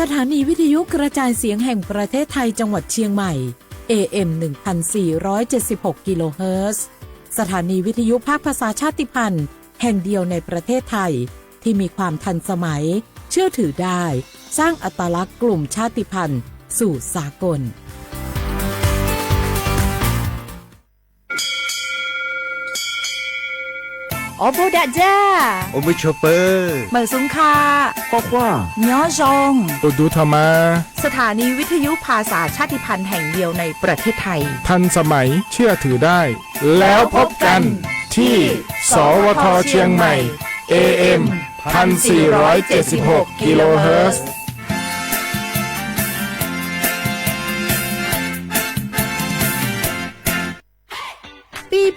สถานีวิทยุกระจายเสียงแห่งประเทศไทยจังหวัดเชียงใหม่ เอ เอ็ม หนึ่งพันสี่ร้อยเจ็ดสิบหก กิโลเฮิรตซ์ สถานีวิทยุภาคภาษาชาติพันธุ์แห่งเดียวในประเทศไทย ที่มีความทันสมัย เชื่อถือได้ สร้างอัตลักษณ์กลุ่มชาติพันธุ์สู่สากล အီၣ်ဘိဒၣ်ဒၣ်, အိၣ်မုာ်ဆိးပၢၤ, မုာ်ဆူၣ်ခါ, ကွၢ်ကွၢ်, ညီယီၢ်, အိၣ်ဒူထီၣ်မး, สถานีวิทยุภาษาชาติพันธุ์แห่งเดียวในประเทศไทย ทันสมัย เชื่อถือได้ แล้วพบกันที่ สวท เชียงใหม่ เอ เอ็ม พันสี่ร้อยเจ็ดสิบหก กิโลเฮิรตซ์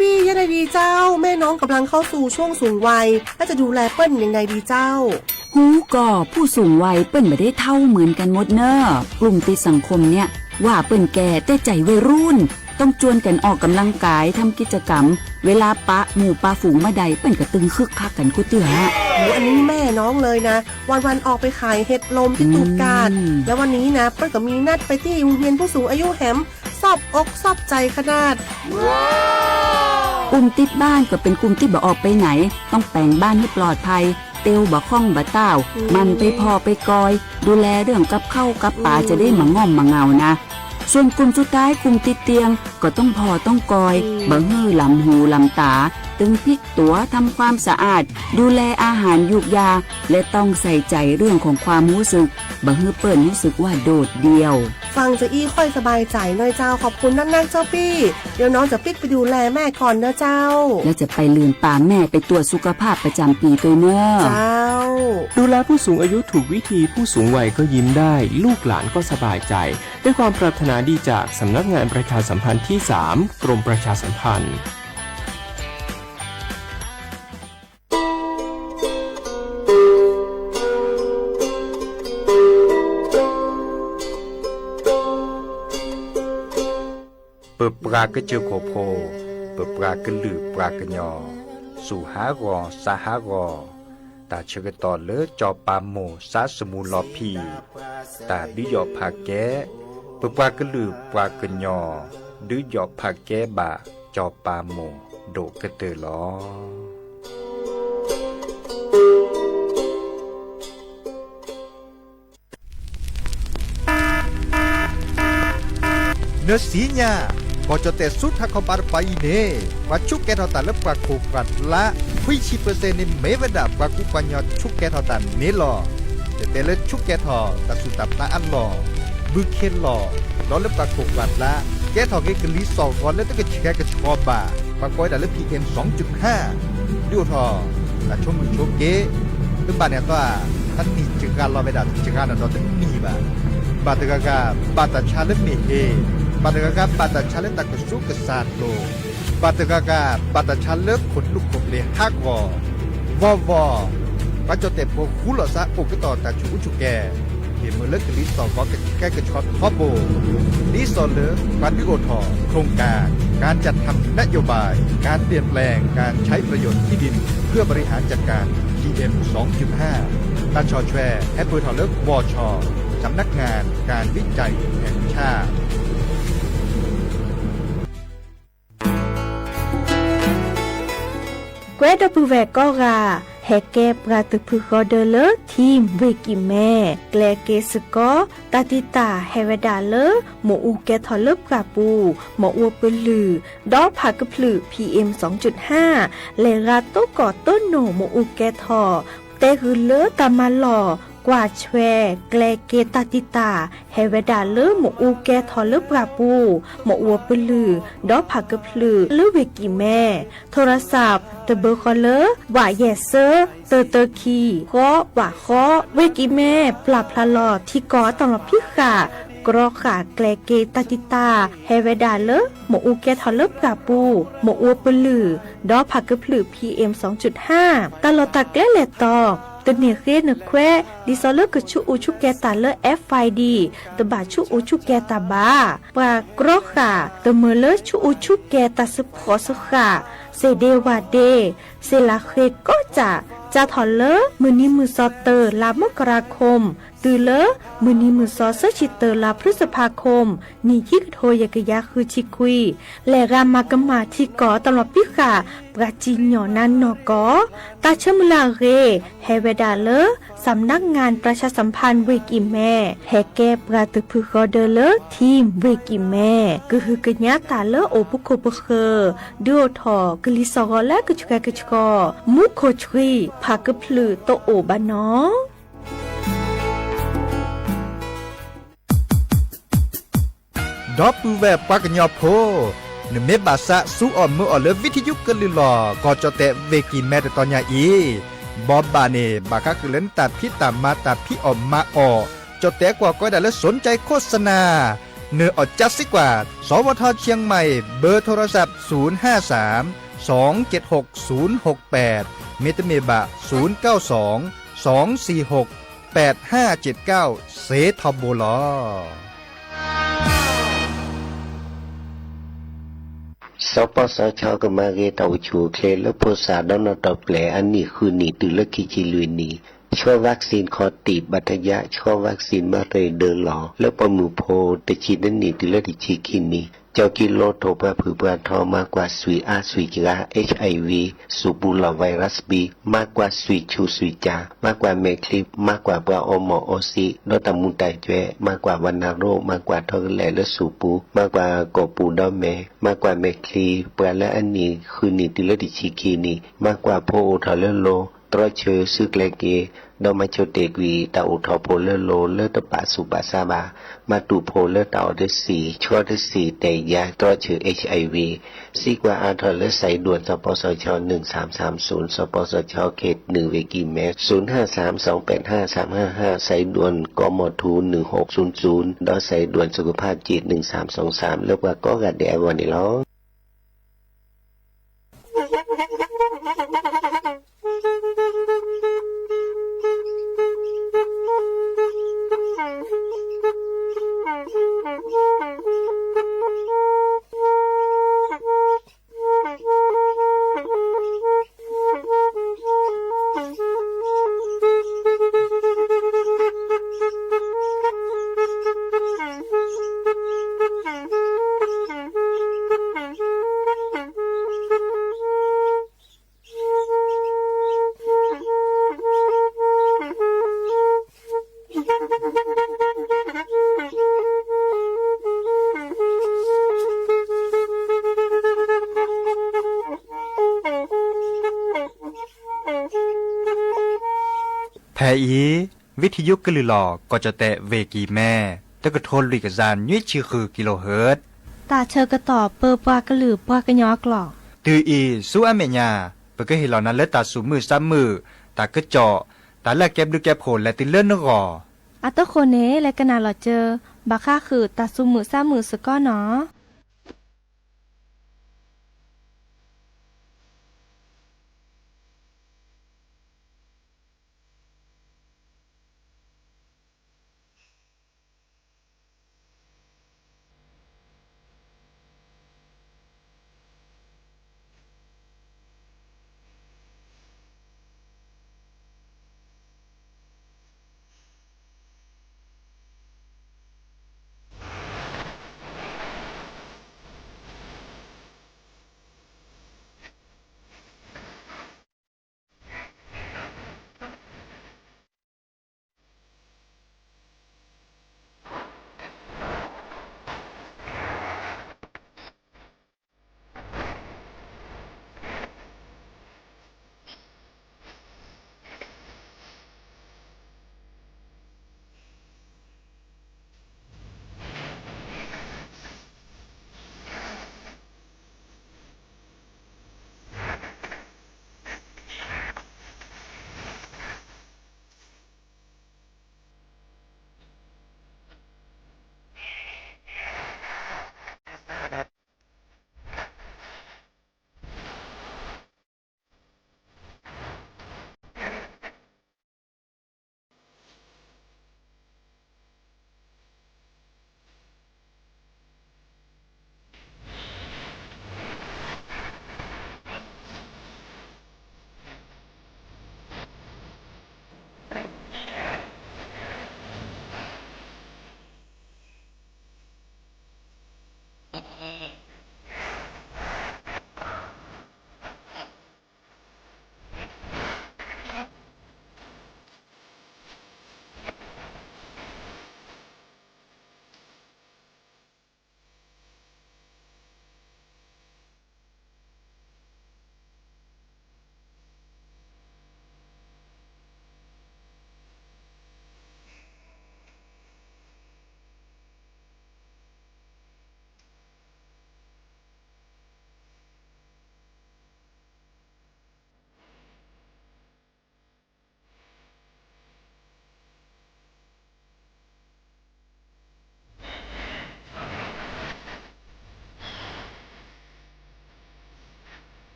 ปี้ๆ ยังไงดีเจ้า แม่น้องกำลังเข้าสู่ช่วงสูงวัย แล้วจะดูแลเปิ้ลยังไงดีเจ้า ฮู้ก่อ ผู้สูงวัยเปิ้นบ่ได้เฒ่าเหมือนกันหมดเน่อ กลุ่มติดสังคมเนี่ย ว่าเปิ้นแก่แต่ใจวัยรุ่น ต้องจวนกันออกกำลังกาย ทำกิจกรรม เวลาปะหมู่ปะฝูงบ่ได้ เปิ้นก็ตึงคึกคักกันกู้เตื้อ โอ้ อันนี้แม่น้องเลยนะ วันๆ ออกไปขายเห็ดลมที่ตูบกาด อืม แล้ววันนี้นะ เปิ้ลก็มีนัดไปที่โรงเรียนผู้สูงอายุแหม ซบอกซบใจขนาด กลุ่มติดบ้านก็เป็นกลุ่มที่บ่ออกไปไหน ต้องแป๋งบ้านให้ปลอดภัย เตียวบ่ค่องบ่ต้าว อืม หมั่นไปผ่อไปกอย ดูแลเรื่องกับข้าวกับป๋า อืม จะได้บ่ง่อมบ่เหงานะ ส่วนกลุ่มสุดท้ายกลุ่มติดเตียง ก็ต้องผ่อต้องกอย อืม บ่หื้อหลำหูหลำต๋า ตึงพลิกตั๋ว ทำความสะอาด ดูแลอาหารยูกยา และต้องใส่ใจเรื่องของความรู้สึก บ่หื้อเปิ้นรู้สึกว่าโดดเดี่ยว ฟังจะอี้ค่อยสบายใจหน่อยเจ้า ขอบคุณนักๆ เจ้าปี้ เดี๋ยวน้องจะปิ๊กไปดูแลแม่ก่อนนะเจ้า แล้วจะไปลืมปาแม่ไปตรวจสุขภาพประจำปีด้วยเนอะ เจ้า ดูแลผู้สูงอายุถูกวิธี ผู้สูงวัยก็ยิ้มได้ ลูกหลานก็สบายใจ ด้วยความปรารถนาดีจากสำนักงานประชาสัมพันธ์ที่สาม กรมประชาสัมพันธ์ ပပှၤကစၢၢ်ခိၣ်ဖိ, ပပှၤကလုာ်ပှၤကညီ, စူၢ်ဟးဂီၤ စါဟးဂီၤ, တၢ်ဆၢကတီၢ်လၢစီၤပၤမိၢ် စါစမူလီၤဖံး, တၢ်ဒုးယီၣ်ဖးကဲ, ပပှၤကလုာ်ပှၤကညီ, ဒုးယီၣ်ဖးကဲဘၣ် စီၤပၤမိၢ်ဒိၣ်ကတၢၢ်လီၤ. နသ့ၣ်ညါ, ကီၢ်ကၠီၣ်တဲၣ်ဆူထးခီပၤတပၤအံၤန့ၣ် ပှၤဆိၣ်ကဲထီၣ်တၢ်လၢပှၤခိၣ်ပှၤလါ ခွံဆံပၢၢ်စဲၣ်န့ၣ် မ့ၢ်ဝဲဒၣ်ပှၤကူပှၤကညီဆိၣ်ကဲထီၣ်တၢ်န့ၣ်လီၤ. တတဲလၢဆိၣ်ကဲထီၣ်တၢ်သူၣ်တၢ်ဖျးအလီၢ်, ဘုခ့လီၢ်, ဒီးလၢပှၤခိၣ်ပှၤလါ ကဲထီၣ်က့ၤကလံၤစိးဂီၤလၢတကဆှဲကဆှီဘၣ်, ပှၤကိးဝဲဒၣ်လၢ PM စူၣ်ဟး, ဒုးအိၣ်ထီၣ်တၢ်ဆိမုၣ်ဆိက့, တဘၣ်န့ၣ်အသီ, တနံၣ်စှၤလီၤဝဲဒၣ်တစှၤနီၣ်ဒီးတနံၣ်ဘၣ်. ဘၣ်တဂၤဂၤ ဘၣ်တၢ်ဆါလၢမ့ၢ်ဟ့ၣ်, ဘၣ်တဂၤဂၤဘၣ်တၢ်ဆါလၢတၢ်ကစူးကစၢ်ဒိၣ်, ဘၣ်တဂၤဂၤ ဘၣ်တၢ်ဆါလၢခိၣ်လူးခိၣ်ပျ့ၤဟးဂီၤ, ဝီဝီ ပှၤကၠီၣ်တဲၣ်ဖိဃူလိာ်သးအိၣ်ကတီၢ်တၢ်ဆူၣ်အူဆူၣ်ကဲ, ဟ့ၣ်မုာ်လၢကလံၤစိးဂီၤကဆှဲကဆှီထီဘိ, ဒ်သိးလၢပှၤဒုးအိၣ်ထီၣ် โครงการ การจัดทำนโยบาย การเปลี่ยนแปลงการใช้ประโยชน์ที่ดิน เพื่อบริหารจัดการ PM สองจุดห้า တၢ်ဆီၣ်ထွဲဟဲပၢၢ်ထီၣ်လၢ วช สำนักงานการวิจัยแห่งชาติ ကွဲဒီပုၢ်ဝဲၢ်ကိးဂၤ, ဟဲကဲပှၤတဖုဃီဒၢလၢ ထံၣ်ဝ့ၢ်ကံၢ်မဲ, ကျဲက့ၤစ့ၢ်ကီး တၢ်တံာ်တာ်ဟဲဝဲဒၣ်လၢ မ့ၣ်အူကဲထီၣ်လၢပှၢ်ပူၤ, မ့ၣ်အူပလုၢ်, ဒီးဖးကဖျၢၣ် PM စူၣ်ဟး, လဲၤရၤတိၢ်ကီၢ်တိၢ်နိၣ်မ့ၣ်အူကဲထီၣ်, တဲဂုာ်လၢတၢ်မၤလီၢ် ကွၢ်ထွဲ ကျဲက့ၤတၢ်တံာ်တာ် ဟဲဝဲဒၣ်လၢမ့ၣ်အူကဲထီၣ်လၢပှၢ်ပူၤ, မ့ၣ်အူပလုၢ်, ဒီးဖးကဖျၢၣ်လၢဝ့ၢ်ကံၢ်မဲ, โทรศัพท์ တဘၢဃီလၢ ဝးယဲၢ်သၢ သၢသၢခံ ဃီ ဝးဃီ, ဝ့ၢ်ကံၢ်မဲပျၢ်ဖျါလီၤထံကီၢ်အတီၢ်လီၤဖံးဃာ်, ကြီဃာ်ကျဲက့ၤတၢ်တံာ်တာ် ဟဲဝဲဒၣ်လၢ မ့ၣ်အူကဲထီၣ်လၢပှၢ်ပူၤ, မ့ၣ်အူပလုၢ်, ဒီးဖးကဖျၢၣ် PM စူၣ်ဟး, တၢ်လီၢ်တၢ်ကျဲလဲၤတီၤ တန့ၢ်ဃ့နခွဲး ဒ်သိးလၢကဆူၣ်အူဆူၣ်ကဲတၢ်လၢ FID တဘၣ်ဆူၣ်အူဆူၣ်ကဲတၢ်ဘၣ်. ပှၤကြီဃာ် တမၢလၢဆူၣ်အူဆူၣ်ကဲတၢ်စ့ဖီၣ်စဃာ်, စ့ဒ့ဝးဒ့, စ့လးဃ့ကိးစၢ်, စးထီၣ်လၢမုၢ်နံၤမုၢ်သီတၢ လါမကရၤခိၣ် တုၤလၢမုၢ်နံၤမုၢ်သီသၢဆံတၢ လါဖျုစဖးခိၣ် နံၣ်ခံကထိယဲၢ်ကယၤဃုဆံခွံ, လဲၤဂၤမၤကမၣ်ထံကီၢ်တၢ်လီၢ်ပံဃာ် ပှၤစံၣ်ညီၣ်နါနီၢ်ကီၢ်, တၢ်ဆၢမုၢ်လၢ်အဂ့ၢ် ဟဲဝဲဒၣ်လၢ စံၣ်နါငၣ်ပြၣ်ဆၣ်စၣ်ဖၣ် ဝ့ၢ်ကံၢ်မဲ, ဟဲကဲပှၤသုးဖုၣ်ဃီဒၢလၢ ထံဝ့ၢ်ကံၢ်မဲ, ကဟုကညးတၢ်လၢအိၣ်ပခိၣ်ပဃၢၤ, ဒုးအိၣ်ထီၣ်ကလံၤစီၣ်ဂီၤလၢကဆှဲကဆှီ, မူခိၣ်ဆှံဖးကဖျုးတအိၣ်ဘၣ်နီၤ. ဒီပုၢ်ဝဲၢ်ပှၤကညီဖိ, နမ့ၢ်ဘၣ်သးစူၤအီၣ်မုာ်အီၣ်လၢ ဝံထယုကလုၢ်လီၢ် ကီၢ်ကၠီၣ်တဲၣ်ဝ့ၢ်ကံၢ်မဲတတီၤညါအံၤ, ဘီဘၣ်န့ၣ် ဘၣ်ဃးဃုာ်လၢနတၢ်ဖံးတၢ်မၤတၢ်ဖံးအီၣ်မၤအီၣ်, ကၠီၣ်တဲၣ်ကွၢ်ကီဒၣ်လၢ สนใจโฆษณา နၢၤအီၣ်ကၠၢစ့ကွၢ် สวท เชียงใหม่ เบอร์โทรศัพท์ ศูนย์ห้าสาม สองเจ็ดหก ศูนย์หกแปด မ့တမ့ၢ်ဘၣ် ศูนย์เก้าสอง สองสี่หก แปดห้าเจ็ดเก้า စ့ထီဘိလီၤ. စီၤပီစီၤခၠီကမၤဂ့ၤတၢ်အိၣ်ဆူၣ်အိၣ်ချ့လၢဖိသၣ်ဒီးနီၢ်တီၢ်ပျဲၢ်အနံၣ်ဃုနံၣ်တုၤလၢခံဆံလွံၢ်နံၣ်, ဆှၢ vaccine ခီၣ်တံၢ်ဘၣ်တယါ, ဆှၢ vaccine ဘၣ်ရ့ၣ်ဒၢလီၤ လၢပိာ်မုၣ်ဖိတဆံတနံၣ်တုၤလၢတဆံခံနံၣ်, ကၠီကံလိထိၣ်ပှၢ်ဖုၣ်ပှၢ်ထီ, မၤကွၢ်ဆွံအါဆွံကါ HIV စူၢ်ပူၤလီၢ် virus B, မၤကွၢ်ဆွံဆူၣ်ဆွံကၢ, မၤကွၢ်မဲာ်ချံ, မၤကွၢ်ပှၤအီမိၢ်အီစံး ဒီးတၢ်မူၤတၢ်ကွဲး, မၤကွၢ်ဝဏ္ဏโรค, မၤကွၢ်ထီကလဲာ်လၢစူၢ်ပူၤ, မၤကွၢ်ကိာ်ပူၤဒီးမဲာ်, မၤကွၢ်မဲာ်ချံ, ပှၤလၢအနံၣ်ဃုနံၣ်တုၤလၢတဆံခံနံၣ်, မၤကွၢ်ဖိအိၣ်ထီၣ်လၢလိၤ, တြီဆၢစုကျဲက့ၤ, ဒီးမၤဆိၣ်တ့ၢ်ကွံာ်တၢ်အိၣ်ထီၣ်ဖိလၢလိၤ လၢတပာ်ဆူးပာ်ဆါဘၣ်, မၤတူၢ်ဖိလၢတၢ်အီၣ်တဆံး, ဆှၢတဆံး တယါ တြီဆၢ HIV, စံးကွၢ်အါထီၣ်လၢ สายด่วน စီၤပီစီၤခၠီ หนึ่งสามสามศูนย์, စီၤပီစီၤခၠီ เขตหนึ่ง ဝ့ၢ်ကံၢ်မဲ, ศูนย์ห้าสาม สองแปดห้า สามห้าห้า, สายด่วน กมถู หนึ่งหกศูนย์ศูนย์, ဒီး สายด่วนสุขภาพจิต หนึ่งสามสองสาม လၢပှၤကိးဂၤဒဲးအဂီၢ်န့ၣ်လီၤ. ဖဲအံၤ ဝံထယုကလုၢ်လီၢ် ကီၢ်ကၠီၣ်တဲၣ်ဝ့ၢ်ကံၢ်မဲ, တကထိလွံၢ်ကယၤနွံဆံဃု kilohertz, တၢ်ဆၢကတီၢ်ပၢပှၤကလုာ်ပှၤကညီအကျိာ်, တုၤအံၤဆူအမဲာ်ညါ, ပကဟ့ၣ်လီၤနၤလၢတၢ်သူၣ်မုာ်သးမုာ်, တၢ်ကစီၣ်, တၢ်လၢအကဲဘျုးကဲဖှိၣ်လဲၤတုၤလၢနဂီၢ်, အတဃိန့ၣ် လဲၤကနၣ်လီၤစၢၤ ဘၣ်ဃးဃုာ်တၢ်သူၣ်မုာ်သးမုာ်စ့ၢ်ကီးနီၤ.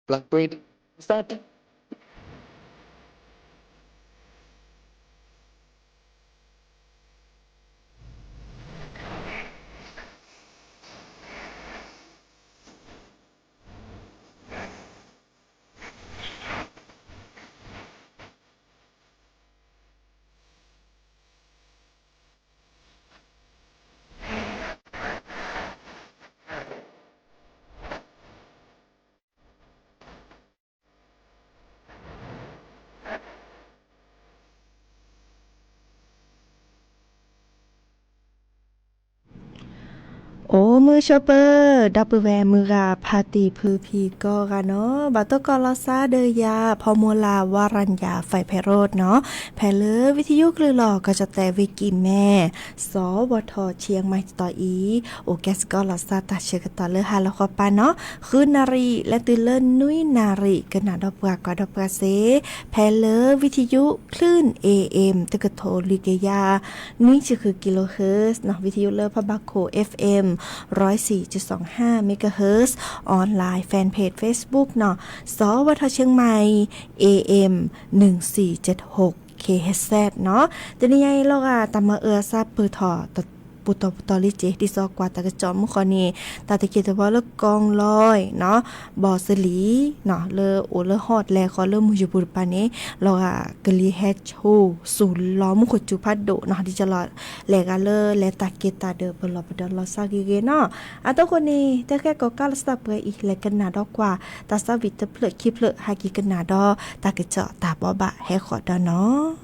ပျၢ်ကွံာ် အိၣ်မုာ်ဆိးပၢၤ ဒီပုၢ်ဝဲၢ်မုၢ်ဂၤဖါတံၢ်ဖုဖံကိးဂၤနီၤ, ဘၣ်တကိးလီၤစၢ်ဒီးယၤ ဖီမိၢ်လၢ် ဝရံယၤ ဖဲဖဲရိၣ်နီၤ, ဖဲလၢဝံထယုကလုၢ်လီၤ ကီၢ်ကၠီၣ်တဲၣ် ဝ့ၢ်ကံၢ်မဲ စီၤဝီၤထီၣ် ဆံးမံၤ တတီၤအံၤ, အိၣ်ကဲစ့ၢ်ကီးလီၤစၢ်တၢ်ဆၢကတီၢ်လၢဟါလီၤဃီပၤနီၤ, ဃုနၣ်ရံၣ် လၢတုၤလၢနွံနၣ်ရံၣ် ကနၣ်ဒီးပှၤကွၢ်ဒီးပှၤစ့ၢ်, ဖဲလၢဝံထယု คลื่น เอเอ็ม တကထိလွံၢ်ကယၤ နွံဆံဃု kilohertz နီၤ, ဝံထယုလၢဖးဘၣ်ခိၣ် เอฟเอ็ม ร้อยสี่จุดสองห้าเมกะเฮิรตซ์, online fanpage Facebook နီၤ, စီၤဝီၤထီၣ် เชียงใหม่ เอเอ็ม หนึ่งสี่เจ็ดหก เคเอชเซด နီၤ, တနံၤညါအံၤလီၤဂာ် တၢ်မၤအၢအသးပၢၢ်ထီၣ် ပူၤတီၤပူၤတီၤလံက့ၤ ဒ်သိးကွၢ်တၢ်ကစီၣ်မူဃီန့ၣ် တၢ်တခ့တဝီလၢ ကီၢ်လီၢ်နီၤ, ဘီစလံနီၤ လၢအိၣ်လၢဟီၣ်လဲၤဃီလၢမုၢ်ယပူၤတပၤန့ၣ် လီၤဂာ်ကလံၤဟဲဆိၣ်စူၤလီၤမူခိၣ်စူၤဖးဒိၣ်နီၤ, ဒ်ကလီၤ လဲၤဂၤလၢလဲၤတၢ်က့ၤတၢ်ဒီး ပလီၢ်ပဒီလီၤစၢ်ဂ့ၤဂ့ၤနီၤ, အတဃိန့ၣ် တၢ်ဃဲကီၢ်ကးလီၤစၢ်ပှဲၤအံၤ လဲၤကနၣ်ဒီးကွၢ် တၢ်သးဝံၣ်တဖျၢၣ်ခံဖျၢၣ် ဟဲက့ၤကနၣ်ဒီး တၢ်ကစီၣ်တၢ်ဘိးဘၣ်ဟဲဃီဒီးနီၤ.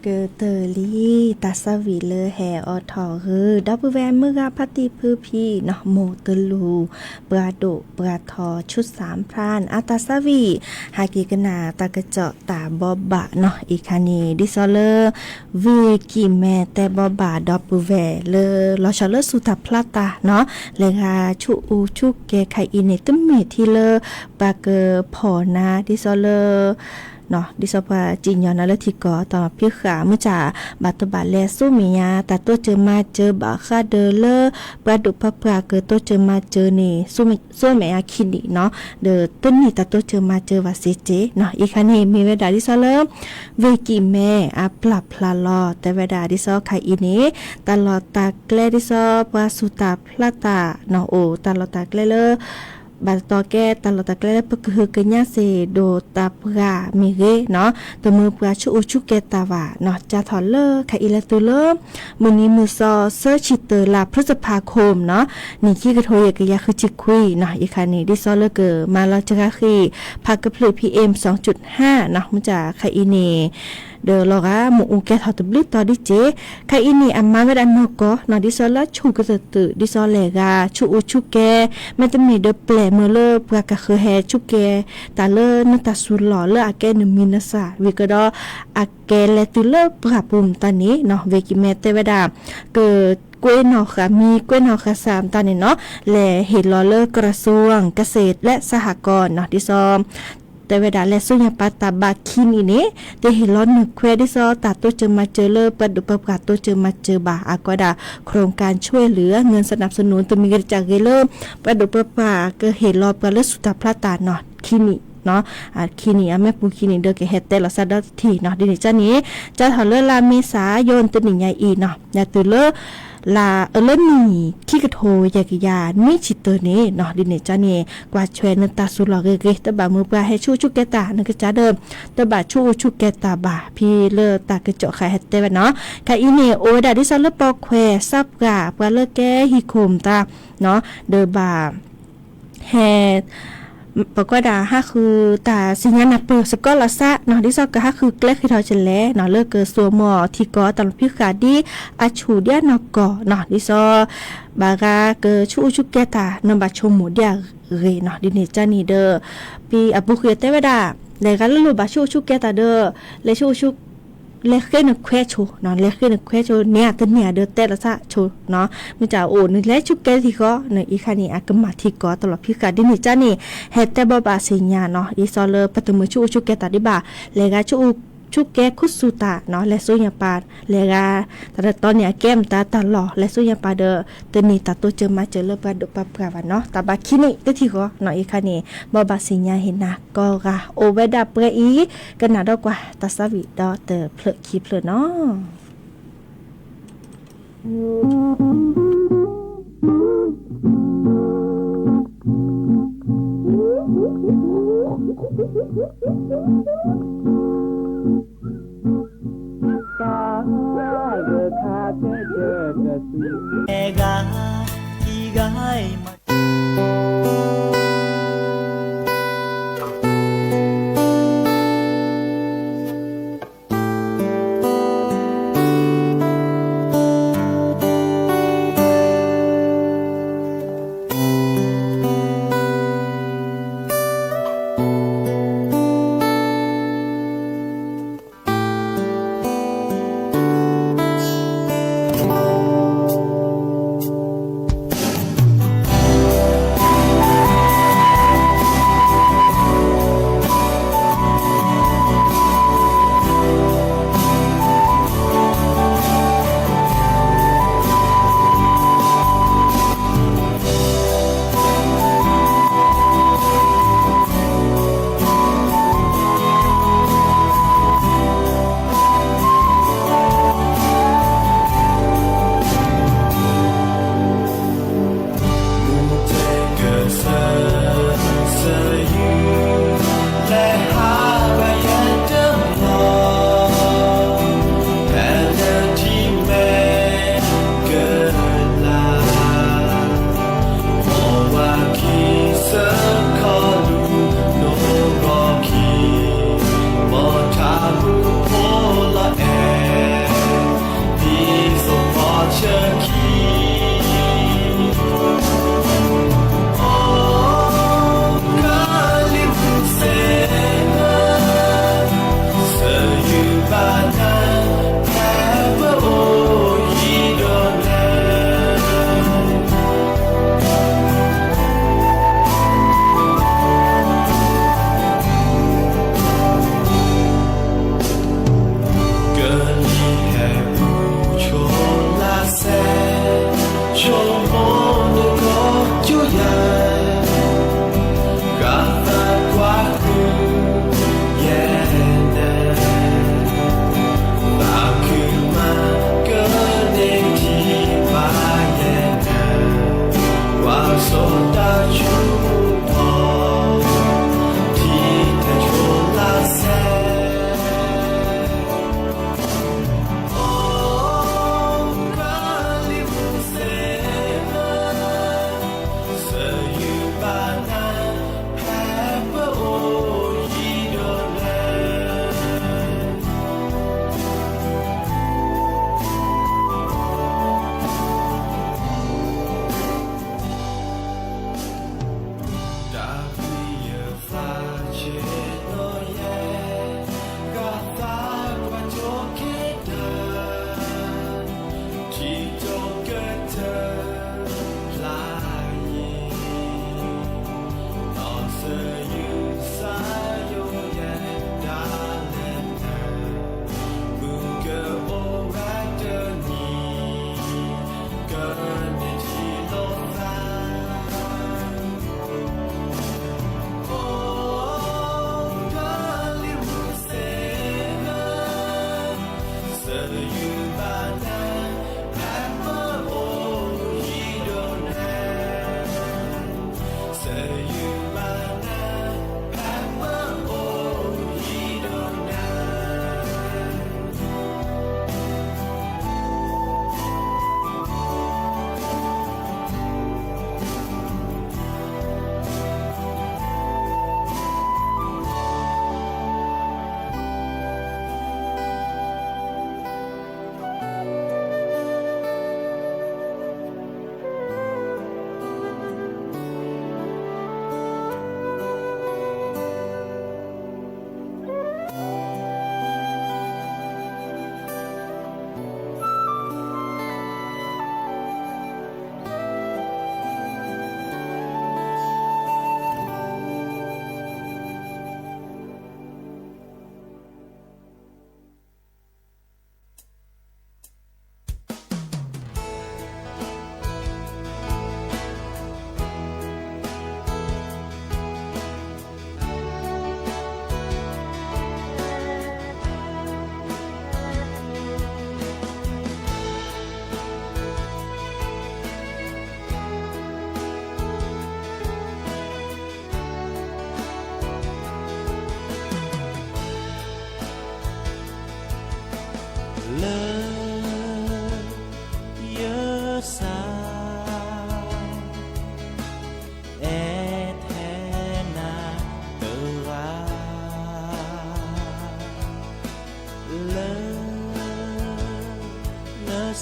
ကတၢၢ်လံ တၢ်သးဝံၣ်လၢဟဲအိၣ်ထီၣ်ဂုာ် ဒီပုၢ်ဝဲၢ်မုၢ်ဂၤဖါတံၢ်ဖုဖံနီၤ မိၢ်တလူၢ် ပှၤဒိၣ်ပှၤထီ ဆူၣ်စၣ်ဖရၣ် အတၢ်သးဝံၣ် ဟဲက့ၤကနၣ်တၢ်ကစီၣ်တၢ်ဘိးဘၣ်နီၤ အံၤခါန့ၣ် ဒ်သိးလၢ ဝ့ၢ်ကံၣ်မဲတဲဘိးဘၣ်ဒီပုၢ်ဝဲၢ်လၢ လီၤဆီလၢဆူၣ်တၢ်ဖျါတၢ်နီၤ လဲၤဂၤဆူၣ်အူဆူၣ်ကဲခါအံၤန့ၣ် တမ့ၢ်ထဲလၢ ပှၤကဖီၣ်နၤ ဒ်သိးလၢ ဒ်သိးပှၤစံၣ်ညီၣ်နၤလၢထံကီၢ်တၢ်ဖံးဃာ် မုၢ်ဆါ ဘၣ်တဘၣ်လဲၤဆူမဲာ်ညါ တၢ်တိစၢၤမၤစၢၤဘၣ်ဃးဒီးလၢ ပှၤဒိၣ်ပှၤပှၢ်ကတိစၢၤမၤစၢၤန့ၣ် ဆူမဲာ်ညါခံနံၣ်နီၤ ဒီးတနံၣ်တၢ်တိစၢၤမၤစၢၤဘၣ်စ့ၢ်ကီးနီၤ အံၤခါန့ၣ် မ့ၢ်ဝဲဒၣ်ဒ်သိးလၢ ဝ့ၢ်ကံၣ်မဲအပျၢ်ဖျါလီၤ တဲဝဲဒၣ်ဒ်သိးခါအံၤန့ၣ် တၢ်လီၢ်တၢ်ကျဲဒ်သိးပှၤဆူၣ်တၢ်ဖျါတၢ်နီၤ အိၣ်တၢ်လီၢ်တၢ်ကျဲလၢ ဘၣ်တတီကဲ တၢ်လီၢ်တၢ်ကျဲလၢပကဟုကညးစ့ၢ်ဒိၣ်တၢ်ပှၢ်မ့ၢ်ဂ့ၤနီၤ တမုာ်ပှၤဆူၣ်အူဆူၣ်ကဲတၢ်ဘၣ်နီၤ ကၢ်ထီၣ်လၢခါအံၤလဲၤတုၤလၢ မုၢ်နံၤမုၢ်သီ သၢဆံတၢလါ พฤษภาคมနီၤ နံၣ်ခံကထိယဲၢ်ကယၤဃုဆံခွံနီၤ အံၤခါန့ၣ် ဒ်သိးလၢကမၤလီၤစှၤဃံာ် ဖးကဖျၢၣ် PM စူၣ်ဟါနီၤ မုၢ်ဆါခါအံၤန့ၣ် ဒီးလီၤဂာ်မ့ၣ်အူကဲထီၣ်တဘျုးတီၤဒ်စ့ၢ် ခါအံၤန့ၣ် အမၤဝဲဒၣ်နီၢ်ကီၢ်နီၤ ဒ်သိးလၢဆူၣ်ကသၢၣ်သုး ဒ်သိးလဲၤဂၤဆူၣ်အူဆူၣ်ကဲ မ့တမ့ၢ်ဒီးပျဲၢ်မုာ်လၢပှၤကဃၢၤဟဲဆူၣ်ကဲ တၢ်လၢနတၢ်စူၤလီၢ်လၢအကဲနမံၤနသၣ် ဝံၤကဒီး အကဲလဲၤတုၤလၢပှၢ်ပူၤမတၤန့ၣ်နီၤ ဝ့ၢ်ကံၣ်မဲတဲဝဲဒၣ် က ကွ့နီၣ်ဃာ်မံၤ ကွ့နီၣ်ဃာ်သၣ်မတၤန့ၣ်နီၤ လဲၤဟ့ၣ်လီၤလၢ กระทรวงเกษตรและสหกรณ์နီၤ ဒ်သိး တဲဝဲဒၣ်လဲၤဆူညါပၤတၢ်ဘၣ်ခံနံၣ်န့ၣ် တဟ့ၣ်လီၤနုာ်ခွဲးဒ်သိးတၢ်တိစၢၤမၤစၢၤလၢပှၤဒိၣ်ပှၤပှၢ်တိစၢၤမၤစၢၤဘၣ် အကွဲးဒၣ် โครงการช่วยเหลือ เงินสนับสนุน တမံၤဂ့ၤတကးဂ့ၤလၢ ပှၤဒိၣ်ပှၤပှၢ်ကဟ့ၣ်လီၤပှၤလၢဆူၣ်တၢ်ဖျါတၢ်နီၤ ခံနံၣ် ခံနံၣ် အမ့ၢ်ပူၤခံနံၣ်ဒီးကဟဲတဲလီၤသးဒီတထံၣ်နီၤ ဒ်န့ၣ်ကန့ၣ် ကၢ်ထီၣ်လၢလါမ့ၤသၣ် ယိၤတနံၣ်ညါအံၤနီၤ ယၤတုၤလၢ လါအၢလၢနံၣ် ခံကထိယဲၢ်ကယၤနွံဆံတၢန့ၣ်နီၤ ဒ်န့ၣ်ကန့ၣ် ကွၢ်ဆွဲနတၢ်စူၤလီၢ်ဂ့ၤဂ့ၤ တဘၣ်မုာ်ပှၤဟဲဆူၣ်ဆူၣ်ကဲတၢ် နကစၢ်ဒီး တဘၣ်ဆူၣ်ဆူၣ်ကဲတၢ်ဘၣ် ဖဲလၢတၢ်ကစီၣ်ဃးဟဲတဲဝဲနီၤ ခါအံၤန့ၣ် အိၣ်ဝဲဒၣ်ဒ်သိးလၢပိာ်ခွဲး သးပှၢ် ပှၤလၢကဲဟံၣ်ခိၣ်မတၤ ဒီးဘၣ် ဟဲ ပကွၢ်ဒၣ်ဟးဃုတၢ်စံၣ်ညါနၢ်ပၢၢ်စ့ၢ်ကီးလီၤသးနီၤ ဒ်သိးကဟးဃုကျဲဃ့ထီၣ်ကလဲၣ်နီၤ လၢကစိာ်မီၢ်ထံကီၢ်တၢ်ဖံးဃာ်ဒ်အဆူၣ်ဒ်အနီၢ်ကီၢ်နီၤ ဒ်သိး ဘၣ်ဂၤကဆူၣ်အူဆူၣ်ကဲတၢ် နဘၣ်ဆိကမိၣ်ဒ်အဂ့ၢ်နီၤ ဒ်န့ၣ်ကန့ၣ်ဒီး ဖဲအပူၤဃုာ်တဲဝဲဒၣ် လဲၤဂၤလၢလိၣ်ဘၣ်ဆူၣ်အူဆူၣ်ကဲတၢ်ဒီး လဲၤဆူၣ်အူဆူၣ် လဲၤဃ့နခွဲးဆိနီၤ လဲၤဃ့နခွဲးဆိ န့ၢ်အတန့ၢ်အဒီးတဲလီၤသးဆိနီၤ မ့ၢ်တၢ်အိၣ်နလဲၤဆူၣ်ကဲထံဃီနီၤ အံၤခါန့ၣ် အကမၣ်ထံကီၢ်တၢ်လီၢ်ဖံးဃာ်ဒ်န့ၣ်ကန့ၣ် ဟဲတဲဘိးဘၣ်စ့ၢ်ညါနီၤ ဒ်သိးလၢပတမုာ်ဆူၣ်အူဆူၣ်ကဲတၢ်ဒံးဘၣ် လဲၤဂၤဆူၣ်ကဲခူသူၣ်တၢ်နီၤ လဲၤဆူညါပၤ လဲၤဂၤ တၢ်တတီန့ၣ် အကဲမတၤတၢ်လီၢ် လဲၤဆူညါပၤဒီး တန့ၢ်တၢ်တိစၢၤမၤစၢၤလၢပှၤဒိၣ်ပှၤပှၢ်ဘၣ်နီၤ တၢ်ဘၣ်ခံနံၣ်တထံဃီနီၤ အံၤခါန့ၣ် ဘိးဘၣ်စ့ၢ်ညါဟ့ၣ်နၤကိးဂၤ အိၣ်ဝဲဒၣ်ပှဲၤအံၤ ကနၣ်ဒီးကွၢ်တၢ်သးဝံၣ်ဒီးတဖျၢၣ်ခံဖျၢၣ်နီၤ.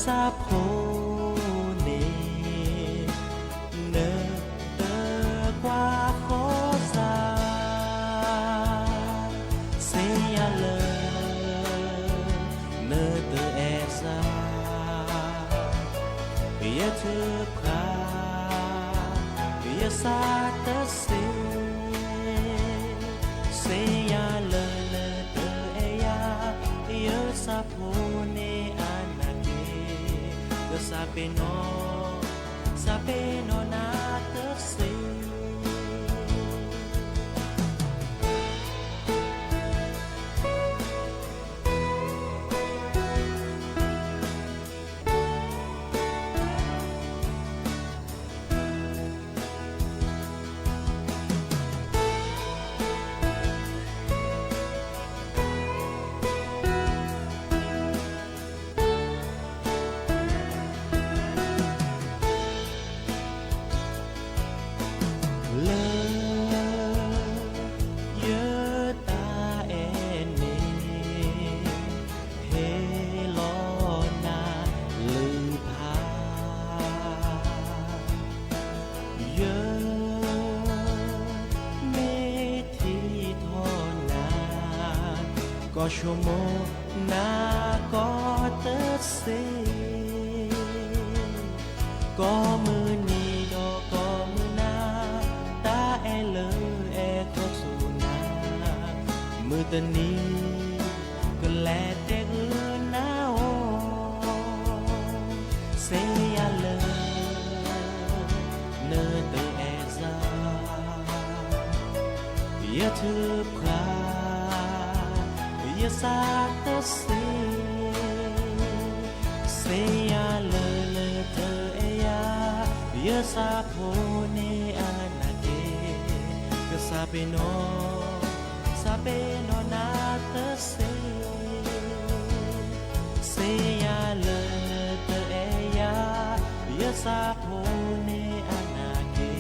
သးဖိန့ၣ် နတကွၢ်ဃီၤစၢ်, စ့ယၤလၢ နတအဲၣ်စၢ်, ယထုကဖၣ် ယသးတစ့, စ့ယၤလၢနတအဲၣ်ယၤ, ယသးဖိန့ၣ်အနၢ်က့ၤ, ကစၢ်ပ့ၤနီၣ်, ကစၢ်ပ့ၤနီၣ်နၤတစ့ လၢ ယတၢ်အဲၣ်န့ၣ် ဟ့ၣ်လီၤနၤလုၢ်ဖး, ယ မ့ၢ်ထံၣ်ထီၣ်နၤ, ကီၢ်ဆိကမိၣ်နၤကီၢ်တစ့, ကိးမုၢ်နံၤဒီးကိးမုၢ်နၤ, တၢ်အဲၣ်လၢအဲၣ်ခီဆူနၤ, မုၢ်တနံၤ ကလဲၤတဲဂုာ်နၤအီၤ, စ့ယၤလၢ နတအဲၣ်စၢ်, ယထုကဖၣ် ယသးတစ့, စ့ယၤလၢနတအဲၣ်ယၤ, ယသးဖိန့ၣ်အနၢ်က့ၤ, ကစၢ်ပ့ၤနီၣ်, ကစၢ်ပ့ၤနီၣ်နၤတစ့ စ့ယၤလၢနတအဲၣ်ယၤ, ယသးဖိန့ၣ်အနၢ်က့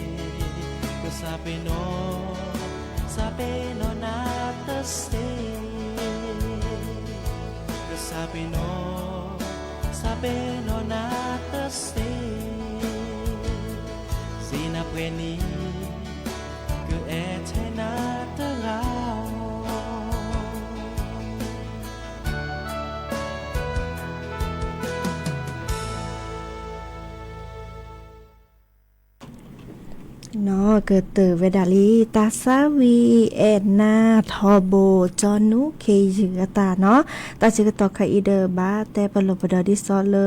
ၤ, ကစၢ်ပ့ၤနီၣ်, ကစၢ်ပ့ၤနီၣ်နၤတစ့, ကစၢ်ပ့ၤနီၣ်, ကစၢ်ပ့ၤနီၣ်နၤတစ့, စ့နၤပှဲၤနံၤ ကအဲၣ်ထဲနၤတဂၤဧိၤ. နီၢ်ကတၢၢ်ဝဲဒၣ်လံ တၢ်သးဝံၣ်အဲၣ်နၤထီဘိ ကၠီနူၣ်ခ့ယုၢ်အတၢ်နီၤ, တၢ်ဆၢကတီၢ်ခဲအံၤဒီး ဘၣ်တဲပလီၢ်ပဒီးဒ်သိးလၢ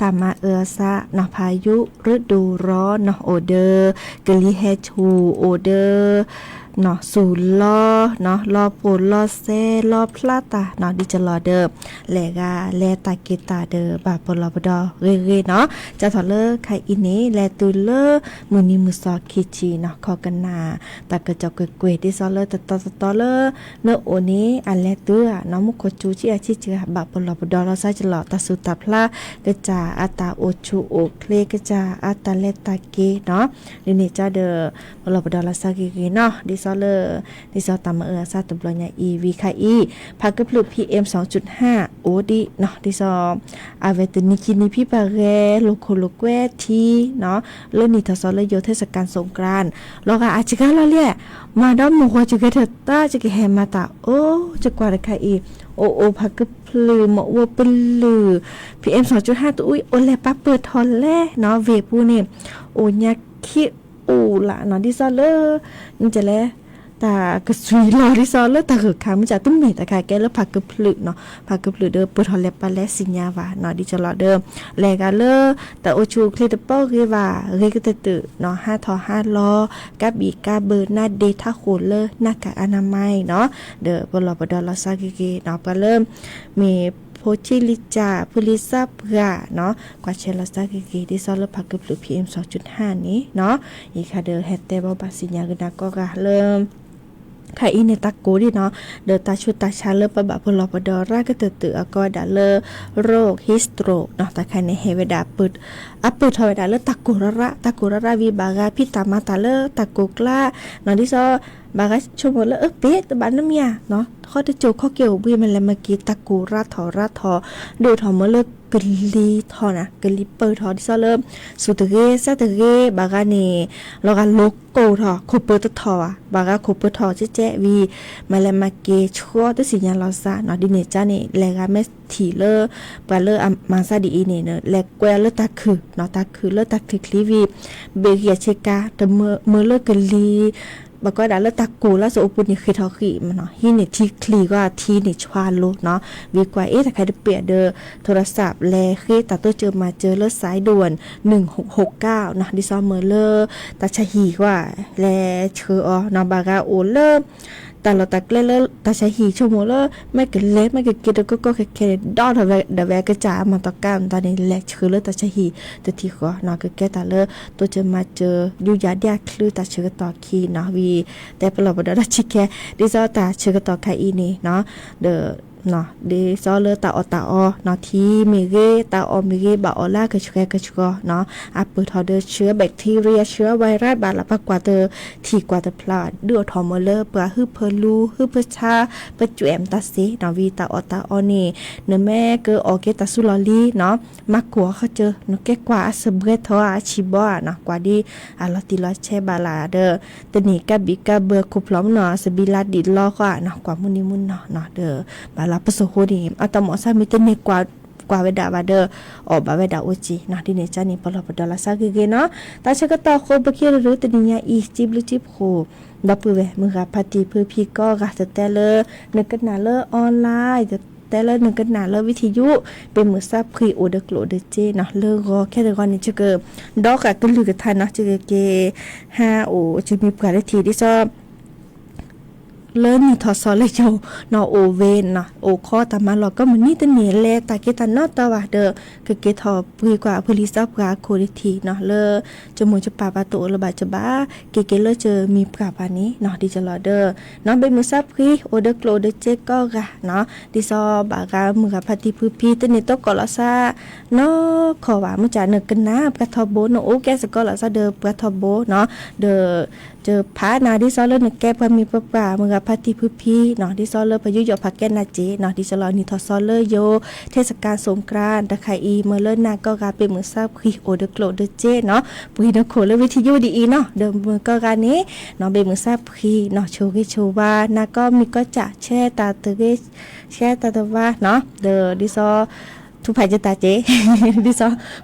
တၢ်မၤအၢအသးနီၤ ဖးယူၣ်ရ့ဒိၣ်ရီနီၤ အိၣ်ဒီး ကလံၤဟဲဆူၣ် အိၣ်ဒီး နီၤ ဆူၣ်လီ နီၤ လီၤပှီၢ်လီၤစဲ လီၤဖျါတၢ်နီၤ ဒ်ကလီၤဒီး လဲၤဂၤလဲၤတၢ်က့ၤတၢ်ဒီး ဘၣ်ပလီၢ်ပဒီးဂ့ၤဂ့ၤနီၤ, ကၢ်ထီၣ်လၢခါအံၤန့ၣ် လဲၤတုၤလၢ မုၢ်နံၤမုၢ်သီခံဆံနီၤ ခီကနၣ် တၢ်ကစီၣ်ကွ့ၢ်ကွ့ၢ် ဒ်သိးလၢတတီတတီလၢ နအိၣ်န့ၣ် အလဲၤတုၤဧါနီၤ မူခိၣ်စူၤဆံးအဆံးစှၤ ဘၣ်ပလီၢ်ပဒီးလီၤစၢ်ကလီၤ တၢ်သူၣ်တၢ်ဖျါ ကစၢ်အတၢ်အိၣ်ဆူၣ်အိၣ်ချ့ ကစၢ်အတၢ်လဲၤတၢ်က့ၤနီၤ, ဒ်န့ၣ်ကၢ်ဒီး ပလီၢ်ပဒီးလီၤစၢ်ဂ့ၤဂ့ၤနီၤ ဒ်သိးလၢ ဒ်သိးတၢ်မၤအၢအသးတဘျီညါအံၤ ဝံၤခါအံၤ ဖးကဖျုး PM စူၣ်ဟၣ် အိၣ်ဒံးနီၤ ဒ်သိး အဝဲတနံၤခံနံၤဖံပှၤဂဲၤလိာ်ခိၣ်လိာ်ကွဲထံနီၤ လၢနံၣ်ထီၣ်သီလၢယိၤ เทศกาลสงกรานต์ လီၤဂာ်အစှၤလီၤလံ, မၤဒီးမုၢ်ဂီၤစှၤဂဲၤထၢၣ်တၢ် စှၤကဟဲမၤတၢ်အိၣ် စှၤကွၢ်တခါအံၤ အိၣ်အိၣ်ဖးကဖျုး မ့ၣ်အူပလုၢ် PM စူၣ်ဟၣ်တအူအံၤ အိၣ်လဲၤပာ်ပၢၢ်ထီၣ်လဲၣ်နီၤ ဝ့ၢ်ပူၤန့ၣ် အိၣ်ညါခံအိၣ်လၢနီၤ ဒ်သိးလၢ နတဲလဲၣ် တၢ်ကစွံလီၤ ဒ်သိးလၢတၢ်ဂၢၢ်ခါ မ့ၢ်စ့ၢ်တမ့ၢ်တခါကဲလၢဖးကဖျုးနီၤ ဖးကဖျုးဒီးပၢၢ်ထီၣ်လဲၤပာ်လဲၤသ့ၣ်ညါဘၣ်နီၤ ဒ်ကလီၤဒီး လဲၤဂၤလၢ တၢ်အိၣ်ဆူၣ်အိၣ်ချ့တပီၢ်ဂ့ၤဘၣ် ဂ့ၤကတၢၢ်တၢၢ်နီၤ ဟးထီၣ်ဟးလီၤ ကါဘံၣ်ကါဘၢ နါဒ့ထးဃိၣ်လၢ หน้ากากอนามัย နီၤ ဒီးပလီၢ်ပဒီးလီၤစၢ်ဂ့ၤဂ့ၤနီၤ ပှၤလၢ မ့ၢ်ဖိဆံးလံၤစၢ် ဖုလံၤသးပှၢ်နီၤ ကွၢ်ဆၢလီၤစၢ်ဂ့ၤဂ့ၤ ဒ်သိးလၢဖးကဖျုး PM စူၣ်ဟၣ်န့ၣ်နီၤ ယံၤခါဒီးဟဲတဲဘၣ်ဘၣ်သ့ၣ်ညါကဒါကီၢ်ဂၤလၢ ခါအံၤန့ၣ်တၢ်ကိးဒံးနီၤ ဒီးတၢ်ဆူးတၢ်ဆါလၢပဘၣ်ပလီၢ်ပဒီးရၣ်ကတၢၢ်တၢၢ်အကီဝဲဒၣ်လၢ โรคฮิสโตรก နီၤ တၢ်ခါန့ၣ်ဟဲဝဲဒၣ် အပၢၢ်ထီၣ်ဝဲဒၣ်လၢတၢ်ကိၢ်ရၣ်ရၣ် တၢ်ကိၢ်ရၣ်ရၣ်ဝံၤဘၣ်ဂၤ ဖံးတၢ်မၤတၢ်လၢတၢ်ကိၢ်ကျါ နီၤ ဒ်သိး ဘၣ်ဂၤဆိကမိၣ်လၢအပ့ၤတဘၣ်နမ့ၢ်ဧါနီၤ, ဃီတစိၤခီက့ၤအိၣ်ဘှံး မ့ၢ်လဲၤမၤက့ၤတၢ်ကိၢ်ရၤထီၣ်ရၤထီၣ် ဒိၣ်ထီၣ်မ့ၢ်လၢကလံၤထီၣ်နၤ ကလံၤပၢၢ်ထီၣ် ဒ်သိးလၢ စူၢ်တဂ့ၤ စၢ်တဂ့ၤ ဘၣ်ဂၤန့ၣ် လီၤဂာ်လိၤကိၢ်ထီၣ် ခိၣ်ပၢၤတထီၣ်ဘၣ်, ဘၣ်ဂၤခိၣ်ပၢၤထီၣ်ကဲကဲဝံၤ မ့ၢ်လဲၤမၤက့ၤဆှီတသ့ၣ်ညါလီၤစၢ်နီၤ, ဒ်န့ၣ်ကါန့ၣ် လဲၤဂၤမ့ၢ်ထံၣ်လၢ ပှၤလၢအမၤစၢ်ဒ်အံၤန့ၣ် လဲၤကွဲအီၤလၢတၢ်ခုၣ်နီၤ, တၢ်ခုၣ်လၢတၢ်ချံချံဝံၤ ဘ့ၣ်ဂံၢ်အဆ့ကၤ တမ့ၢ်လၢကလံၤ ဘၣ်ကွၢ်ဒၣ်လၢတၢ်ကိၢ်လၢစအိၣ်ပူၤန့ၣ် ဃ့ၢ်ထီၣ်ဃံၣ်မနီၤ, ဟံးန့ၢ်ထံချံဂီၢ် ထံန့ၣ်ဆှါလိၤနီၤ, ဝံၤကွၢ်အ့ၣ် တၢ်ခါတပ့ၢ်ဒီး ထိရစး လဲၤဃ့တၢ်တိစၢၤမၤစၢၤလၢ စဲးဒိၣ် နုၢ်ဟူးကါနီၤ, ဒ်သိးမ့ၢ်လၢ တၢ်ဆါဟံၣ်ကွၢ် လဲၤဆှၢအီၤနီၤ, ဘၣ်ဂၤအိၣ်လၢ တၢ်လီၢ်တၢ်ကျဲလၢ တၢ်ဆါဟံၣ်ဆိကမိၣ်လၢ မ့ၢ်ကလဲၤမ့ၢ်ကက့ၤတကီကီခဲခဲန့ၣ် ဒီထီၣ်ဝဲဒီးဝဲအကစၢ်အမၤတီၤကါမတၤန့ၣ် လဲၤဆှၢလၢတၢ်ဆါဟံၣ်တထံၣ်ဃီနီၤ, ကကဲတၢ်လၢ တိစၢၤမၤစၢၤ ယူးယၤဒ်အချုးတၢ်ဆၢကတီၢ်ခံနီၤ, ဝံၤ တဲပလီၢ်ပဒီဒီးဆံးခဲ ဒ်သိးတၢ်ဆၢကတီၢ်ခါအံၤန့ၣ်နီၤ, ဒီး ဒ်သိးလၢတၢ်အီၣ်တၢ်အီနီၤ, ထံမ့ၢ်ဂ့ၤ တၢ်အီၣ်မ့ၢ်ဂ့ၤ ဘၣ်အီၣ်လၢအကဆှဲကဆှီနီၤ, အပၢၢ်ထီၣ်ဒီးဆှၢ bacteria ဆှၢ virus ဘၣ်လၢပှၤကွၢ်တထံၣ်ကွၢ်တဖျါဘၣ်, ဒုးအိၣ်ထီၣ်မ့ၢ်လၢပှၤဟုၣ်ဖၢလူ ဟုၣ်ဖၢဆါ ပကြွဲးမတၤစ့နီၤ, ဝံၤတၢ်အီၣ်တၢ်အီန့ၣ် နမ့ၢ်ကအီၣ်က့ၤတၢ်ဆူလီၢ်လံနီၤ, မၤကိၢ်အီၤခီစၢၤ နကဲကွၢ်အစၢၤဘှဲထီၣ်အဆံးဘီဧါနီၤ, ကွၢ်ဒ်အလီၤတံၢ်လီၤဆဲးဘၣ်လၢဒီး တန့ၢ်ကးဘံၣ်ကးဘၢခိၣ်ဖျီၣ်မနီၤ စဘံလါဒံးလီၤဃီနီၤ, ကွၢ်မုၢ်နံၤမုၢ်နီၤနီၤ, ဒီးဘၣ်လၢပစိာ်ဃိန့ၣ် အတၢ်မီၢ်ဆါမ့ၢ်တန့ၢ်ကွၢ်ဝဲဒၣ်ဘၣ်ဒီး အီၣ်ဘၣ်ဝဲဒၣ်အိၣ်က့ၤနီၤ, ဒ်န့ၣ်ကါန့ၣ် ပလီၢ်ပဒီးလၢ်ဆါဂ့ၤဂ့ၤနီၤ, တၢ်ဆၢကတီၢ်ဃိပက့ၤရူတနံၤညါအံၤ စံဘျုးစံဖှိၣ် ဒီပုၢ်ဝဲၢ်မုၢ်ဂၤဖါတံၢ်ဖုဖံကိးဂၤ တတဲလၢ နကနၣ်လၢ online တတဲလၢနကနၣ်လၢ ဝံထံယူၣ် ဘ့ၣ်မုၢ်ဆါဖှံ အိၣ်ဒီးကျိၣ်ဒီးစ့နီၤ, လၢဂီၤခဲတဂီၤန့ၣ် ယက ဒီးဃာ်ကလုၢ်ကထါနီၤ, ယကက့ၤ ဟးအိၣ် ယမ့ၢ်ပှၢ်လၢထံး ဒ်သိး လၢနံၣ်ထီၣ်စီၤလၢယိၤနီၤ အိၣ်ဝဲနီၤ, အိၣ်ခိးတၢ်မၤလီၢ်ကိးမုၢ်နံၤတန့ၢ် လဲၤတၢ်က့ၤတၢ်နီတမံၤဘၣ်ဒီး ကက့ၤထီၣ်ပှ့ၤကွၢ်အဖိလံၤသးပှၢ်အခိၣ်တထံးနီၤ, လၢ ယမိၢ်ယပၢ်ဘၣ်တအိၣ်လၢၤဘၣ် ယဘၣ်က့ၤက့ၤလၢယမ့ၢ်ပှၢ်ဘၣ်န့ၣ်နီၤ, ဒ်ယလီၤဒီး နီၤ ဘ့ၣ်မုၢ်ဆါဖှံ အိၣ်ဒီးကျိၣ်ဒီးစ့ကိးဂၤနီၤ, ဒ်သိးဘၣ်ဂၤမုၢ်ဂၤဖါတံၢ်ဖုဖံ တန့ၢ်တကိးလီၤစၢ် နီၢ်ခီၣ်ဘၣ် မ့ၢ်ကနၣ်ပှၤထီဘိ နအိၣ်ကဲစ့ၢ်ကီးလီၤစၢ်ဒီးပှၤထီဘိနီၤ, ဒီး ယဖးနၤဒ်သိးလၢနကဲပှၤမ့ၢ်ပှၤပှၢ် မုၢ်ဂၤဖါတံၢ်ဖုဖံနီၤ, ဒ်သိးလၢပယူးယီၣ်ဖးကဲနၤစ့ၢ်နီၤ, ဒ်သိးလီၤနံၣ်ထီၣ်စီၤလၢယိၤ ထ့စကၤ songkran တခါအံၤ မ့ၢ်လၢနၤကိးဂၤ ဘ့ၣ်မုၢ်ဆါဖှံ အိၣ်ဒီးကျိၣ်ဒီးစ့နီၤ, ပှ့ၤနခိၣ်လၢဝံထံယူၣ်ဒ်အံၤနီၤ, ဒီးမုၢ်ကိးဂၤန့ၣ်နီၤ ဘ့ၣ်မုၢ်ဆါဖှံနီၤ ဆိၣ်ဂ့ၤဆိၣ်ဝါ နၤကိးမံၤကိးကၠၢ် ဆှဲတၢ်တဂ့ၤ ဆှဲတၢ်တဝါနီၤ, ဒီးဒ်သိး ထူဖးယတၢ်စ့ၢ် ဒ်သိး ဒ်သိး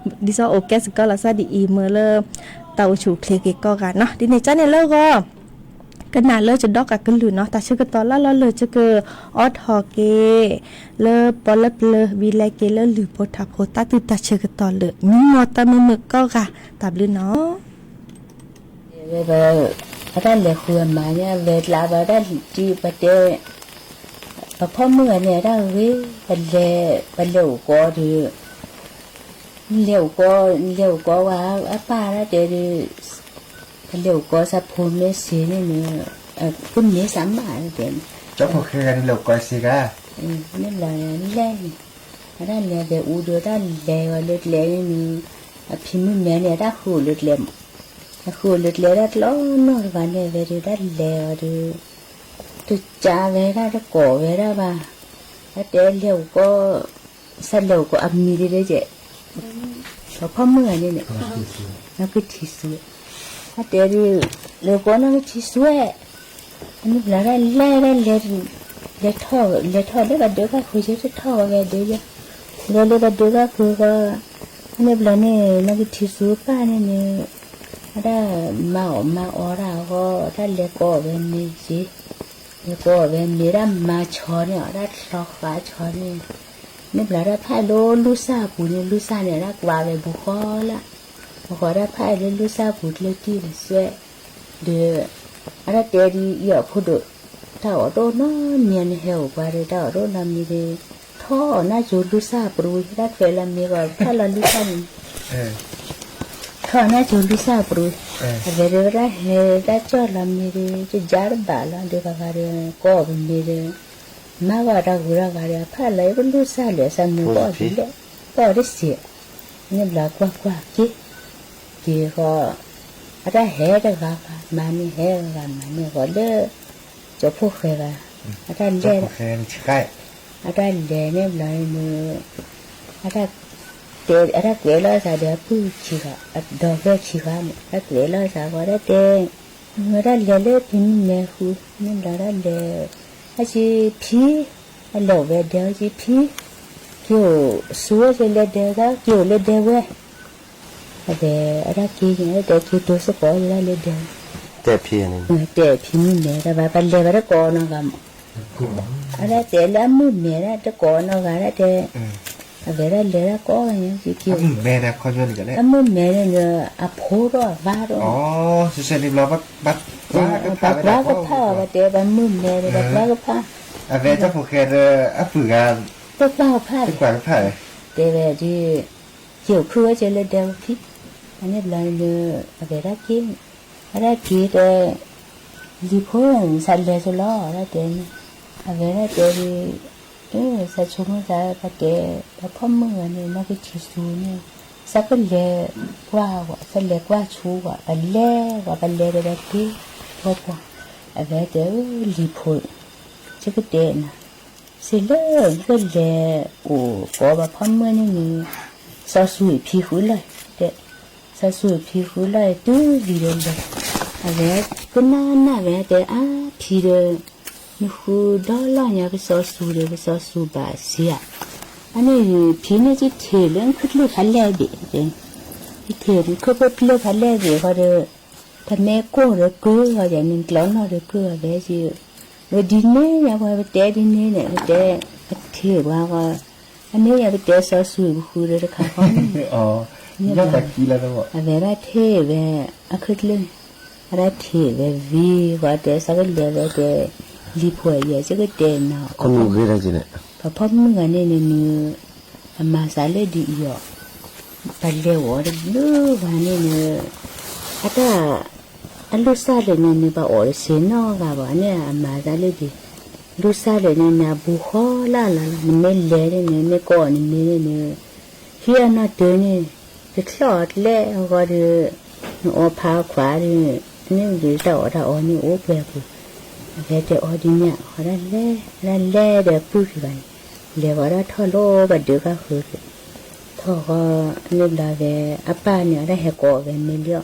အိၣ်ကဲစ့ၢ်ကီးလီၤစၢ်ဒ်အံၤ မ့ၢ်လၢ တၢ်အိၣ်ဆူၣ်အိၣ်ချ့က့ၤကိးဂၤနီၤ, ဒ်န့ၣ်ကါန့ၣ်လၢဂီၤ ကနၣ်လၢယဒီကလုာ်နီၤ, တၢ်ဆၢကတီၢ်လၢလီၤလၢာ် ယကအိးထီၣ်က့ၤ လၢပီၣ်လဲၣ်ပျၢၤ ဝံၤလဲၤက့ၤလၢလုၢ်ဖိထါဖိ တၢ်တုၤတၢ်ဆၢကတီၢ်လၢာ် မံမီၢ်တၢ်မုာ်မုာ်ကိးဂၤ တၢ်ဘျုးနီၤ. ဝဲ အတၢ်လဲၤဃုအမၤညါ ဝဲကျါဘၣ်တၢ်လံၤတံၢ်ပတဲ ပဖီမုၣ်ဂၤန့ၣ် အတၢ်ဂ့ၤ ပလဲၤ ပလဲၤအိၣ်ကီးဒီး လဲၤအိၣ်ကီး လဲၤအိၣ်ကီးဝဲ အပၢ်တၢ်တဲဒီး ပလဲၤအိၣ်ကီးစၢ်ဖိမ့ၢ်စ့န့ၣ်န့ၣ် ကမ့ၢ်စၢ်မးတဲန့ၣ် ကၠီဖိၣ်ဃဲဂၤန့ၣ်လဲၤအိၣ်ကီးစ့ဂၤ န့ၣ်ဘျီလဲၤန့ၣ် အတၢ်လဲၤလဲၤအူဒီးတၢ်လဲၤဝဲလၢကျဲန့ၣ်န့ၣ် အဖံမုၣ်မဲန့ၣ် အတၢ်ဃုာ်လၢကျဲ အဃုာ်လၢကျဲဒၣ်တလီၢ်နီၢ်တဂၤန့ၣ် ဝဲဒီးတၢ်လဲၤဝဲဒီး တကးဝဲဒၣ်တကိးဝဲဒၣ်ဘၣ် အတဲလဲၤအိၣ်ကီး စၢ်လဲၤအိၣ်ကီးအမံၤဒ်လဲၣ်ကဲ ပဖီမုၣ်ဂၤန့ၣ်န့ၣ် နီၢ်ကထံၣ်စွဲ အတဲဒ် လဲၤအိၣ်ကီးနီၢ်ကထံၣ်စွဲ အန့ၣ်ဘျီဒၣ်လဲၤဒၣ်လဲၤ လဲၤထီၣ် လဲၤထီၣ်လၢပှၤဒၢးကၢ်ခိၣ် ယဲတထီၣ်ဝဲဒၢးယဲ လဲၤလၢပှၤဒၢးကၢ်ခိၣ်ဃီ အန့ၣ်ဘျီန့ၣ် နီၢ်ကထံၣ်စွဲပၢ်န့ၣ်န့ၣ် အတၢ်မၤအီၣ်မၤအီတၢ်အဂီၢ် တၢ်လဲၤကိးဝဲမ့ၤယ့ လဲၤကိးဝဲမ့ၤ တၢ်မၤဆီန့ၣ် တၢ်ချီဃာ်ဆီန့ၣ် န့ၣ်ဘျီတၢ်ဖးလၢလူစၢ်ပူၤန့ၣ် လူစၢ်န့ၣ် တၢ်ကွၢ်ဝဲဘူးဃီလၢ အဃိတၢ်ဖးလၢလူစၢ်ပူၤကျၢၤတံၢ်တစွဲ ဒီး အတၢ်တဲဒ်အံၤအခိၣ်ဒီး တၢ်အီၣ်တအိၣ်နီတမံၤန့ၣ် ဟဲအိၣ်ပှၤဒီး တၢ်အီၣ်တအိၣ်နီတမံၤဒီး ထီၣ်အီၣ်နၢ်စိၤလူစၢ်ပရူၤ တၢ်ထွဲလီၤမ့ၤဂီၤ ဖးလီၤလူစၢ်န့ၣ် ထီၣ်အီၣ်နၢ်စိၤလူစၢ်ပရူၤ အဝဲဒီးတၢ်ဟဲတၢ်ကၠီၣ်လီၤမ့ၤဒီး ကယါတဘၣ်လီၤဒီး ဘၣ်ဂၤဒီး ကိးပမ့ၤဒီး မၤဂီၤတၢ်ဂုၤတၢ်ဂၤဒီး အဖးလီၤအံၤပလူစၢ်လၢအစၢ်မုၢ်ကိးဒ်လဲၣ် ကိးဒ်စ့ၢ် န့ၣ်ဘျီကွၢ်ကွၢ်က့ၤ က့ၤဃီ အတၢ်ဟဲတဂၤဂၤမၤန့ၣ် ဟဲတဂၤမၤန့ၣ်ဃီလၢ ကၠီၤဖိၣ်ဃဲဘၣ်, အတၢ်လဲၤ, အတၢ်လဲၤန့ၣ်ဘျီန့ၣ်, အတၢ်, အတၢ်ကွဲးလီၤသးဒီးအပုၢ်ခံဂၤ, ဒီးဝဲၢ်ခံဂၤန့ၣ် တၢ်ကွဲးလီၤသးဃီတၢ်တဲ, မ့ၢ်တၢ်လဲၤလၢဖံမုၢ်မဲာ်ဃု, န့ၣ်ဘျီတၢ်လဲၤ, အစ့ဖံ, အလဲၤအိၣ်ဝဲဒဲအစ့ဖံ, က့ၤအိၣ်ဆူဝဲစ့လဲၤဒဲတၢ်, က့ၤအိၣ်လၢဒဲဝဲ အဝဲ, အတၢ်က့ၤန့ၣ် အတၢ်က့ၤတိၤစ့ၢ်ကီး ယတၢ်လဲၤဒဲ, တဲဖံန့ၣ်, တဲဖံမုၢ်မဲာ်တၢ်ဘၣ်, ပလဲၤဘၣ်တကိးနီတဂၤမး, အတၢ်တဲလၢအမုၢ်မဲာ်တၢ်တကိးနီတဂၤတၢ်တဲ, အဝဲဒၣ်လဲၤတၢ်ကိးဂၤညါ, အမုၢ်မဲာ်န့ၣ်ဒီး အဖိဒီးအဝၤဒီး, ပှၤကွၢ်ကဖၣ်အီၤ ပတဲပှၤမုၢ်မဲာ်ဒီး ပှၤကွၢ်ကဖၣ်, အဝဲတၢ်ဖိၣ်ဃဲဒီး အပုၢ်ဂၤ, ပှၤကွၢ်ကဖၣ်, တဲဝဲဒ် က့ၤအိၣ်ခုၣ်ဝဲက့ၤလၢဒဲဝဲဖံ, အန့ၣ်ဘျီန့ၣ် အဝဲဒၣ်က့ၤ, အတၢ်က့ၤတဲ, လံၤဖိစးလဲၤဆိလီၤ တၢ်တဲန့ၣ်, အဝဲဒၣ်တဲဒ်, စးဆိကမိၣ်သး ပတဲ, ပှၤဖီၣ်မုၢ်ဂၤန့ၣ် နီၢ်ကထံၣ်သူန့ၣ်, စးကလဲၤကွၢ်ဝဲ, စးလဲၤကွၢ်ဆူဝဲ, ပလဲၤဝဲ, ပလဲၤဒီးပက့ၤ, ဖီၣ်ပှၢ်, အဝဲတဲ, လံၤဖိ, ယကတဲနၤ စ့လၢ ယကလဲၤအိၣ်ကိးပှၤဖီၣ်မုၢ်န့ၣ်န့ၣ်, စီၤစူၤဖံဃုလီၤ, တဲ, စီၤစူၤဖံဃုလီၤ တုၤလံဒီးလဲၤ, အဝဲကနၣ်နၢ်ဝဲတဲ အါဖံဒီး, နဃုဒီလီၢ်ညါ ပစီၤစူၤဒီး ပစီၤစူၤဘၣ်စ့ဧါ, အန့ၣ်ဖံန့ၣ် ယထံၣ်လၢနခၢၣ်ကျၢၢ်ဖးလဲၢ်ဘ့ၣ်, ယထံၣ်လၢခၢၣ်ကျၢၢ်ဖးလဲၢ်ဘ့ၣ်ဃီဒီး ပမ့ၢ်ကိၢ်ဒီးကုၢ်ဂီၤယၤန့ၣ် ကျီနီၢ်ဒီးကုၢ်ဂီၤဝဲက့ၤ, ဝဲဒ်န့ၣ်ညါပှၤပတဲဒ်န့ၣ်န့ၣ် ပတဲ, ပထံၣ်ပှၤဂီၤ, အန့ၣ်ယၤပတဲစီၤစူၤပဃုဒီးတခါဃီန့ၣ်, အဝဲဒၣ်ထံၣ်ဝဲ, အတၢ်ထံၣ်ဝဲ, အဝဲဒၣ်ထံၣ်ဝဲဝံၤဃီတဲ စီၤကလဲၤဝဲတဲ, လံၤဖိယဲ ယကတဲနၤ, ပှၤဖီၣ်မုၢ်ဂၤန့ၣ်န့ၣ် အမၤသးလၢဒ်အံၤအီၤ, ပလဲၤအိၣ်တဘျုးဂၤန့ၣ်န့ၣ်, အတၢ်, အလူၢ်စၢ်လဲၣ်န့ၣ်န့ၣ် ပှၤအိၣ်တဆ့ၣ်နီတဂၤဘၣ်န့ၣ် အမၤသးလၢဒ်, လူၢ်စၢ်လဲၣ်န့ၣ်န့ၣ် အဘူးဃီလၢ်လၢ်လီၤ, နမ့ၢ်လဲၤန့ၣ်န့ၣ် မ့ၢ်ကိးနမံၤန့ၣ်န့ၣ်, ဟံးအနီၢ်တၢၤန့ၣ်, တချီၣ်အကျဲအဂီၢ်ဒီး, နအီဖးအခွါဒီး, န့ၣ်ဒုးတၢ်အီၣ်တၢ်အီန့ၣ်အိၣ်ပှဲၤပူၤ, အဝဲတဲအီၤဒ်န့ၣ်, အဝဲဒၣ်လဲၤ, အဝဲဒၣ်လဲၤဒီးအပုၢ်ခံဂၤန့ၣ်, လဲၤဝဲဒၣ်ထီၣ်လီၤပှၤဒုးကါဃုာ်, ထီၣ်ဃီ, န့ၣ်ဘျီဝဲ, အပၢ်န့ၣ် အဝဲဒၣ်ဟဲကိးအီၤဝဲမ့ၢ်လံအီၤ,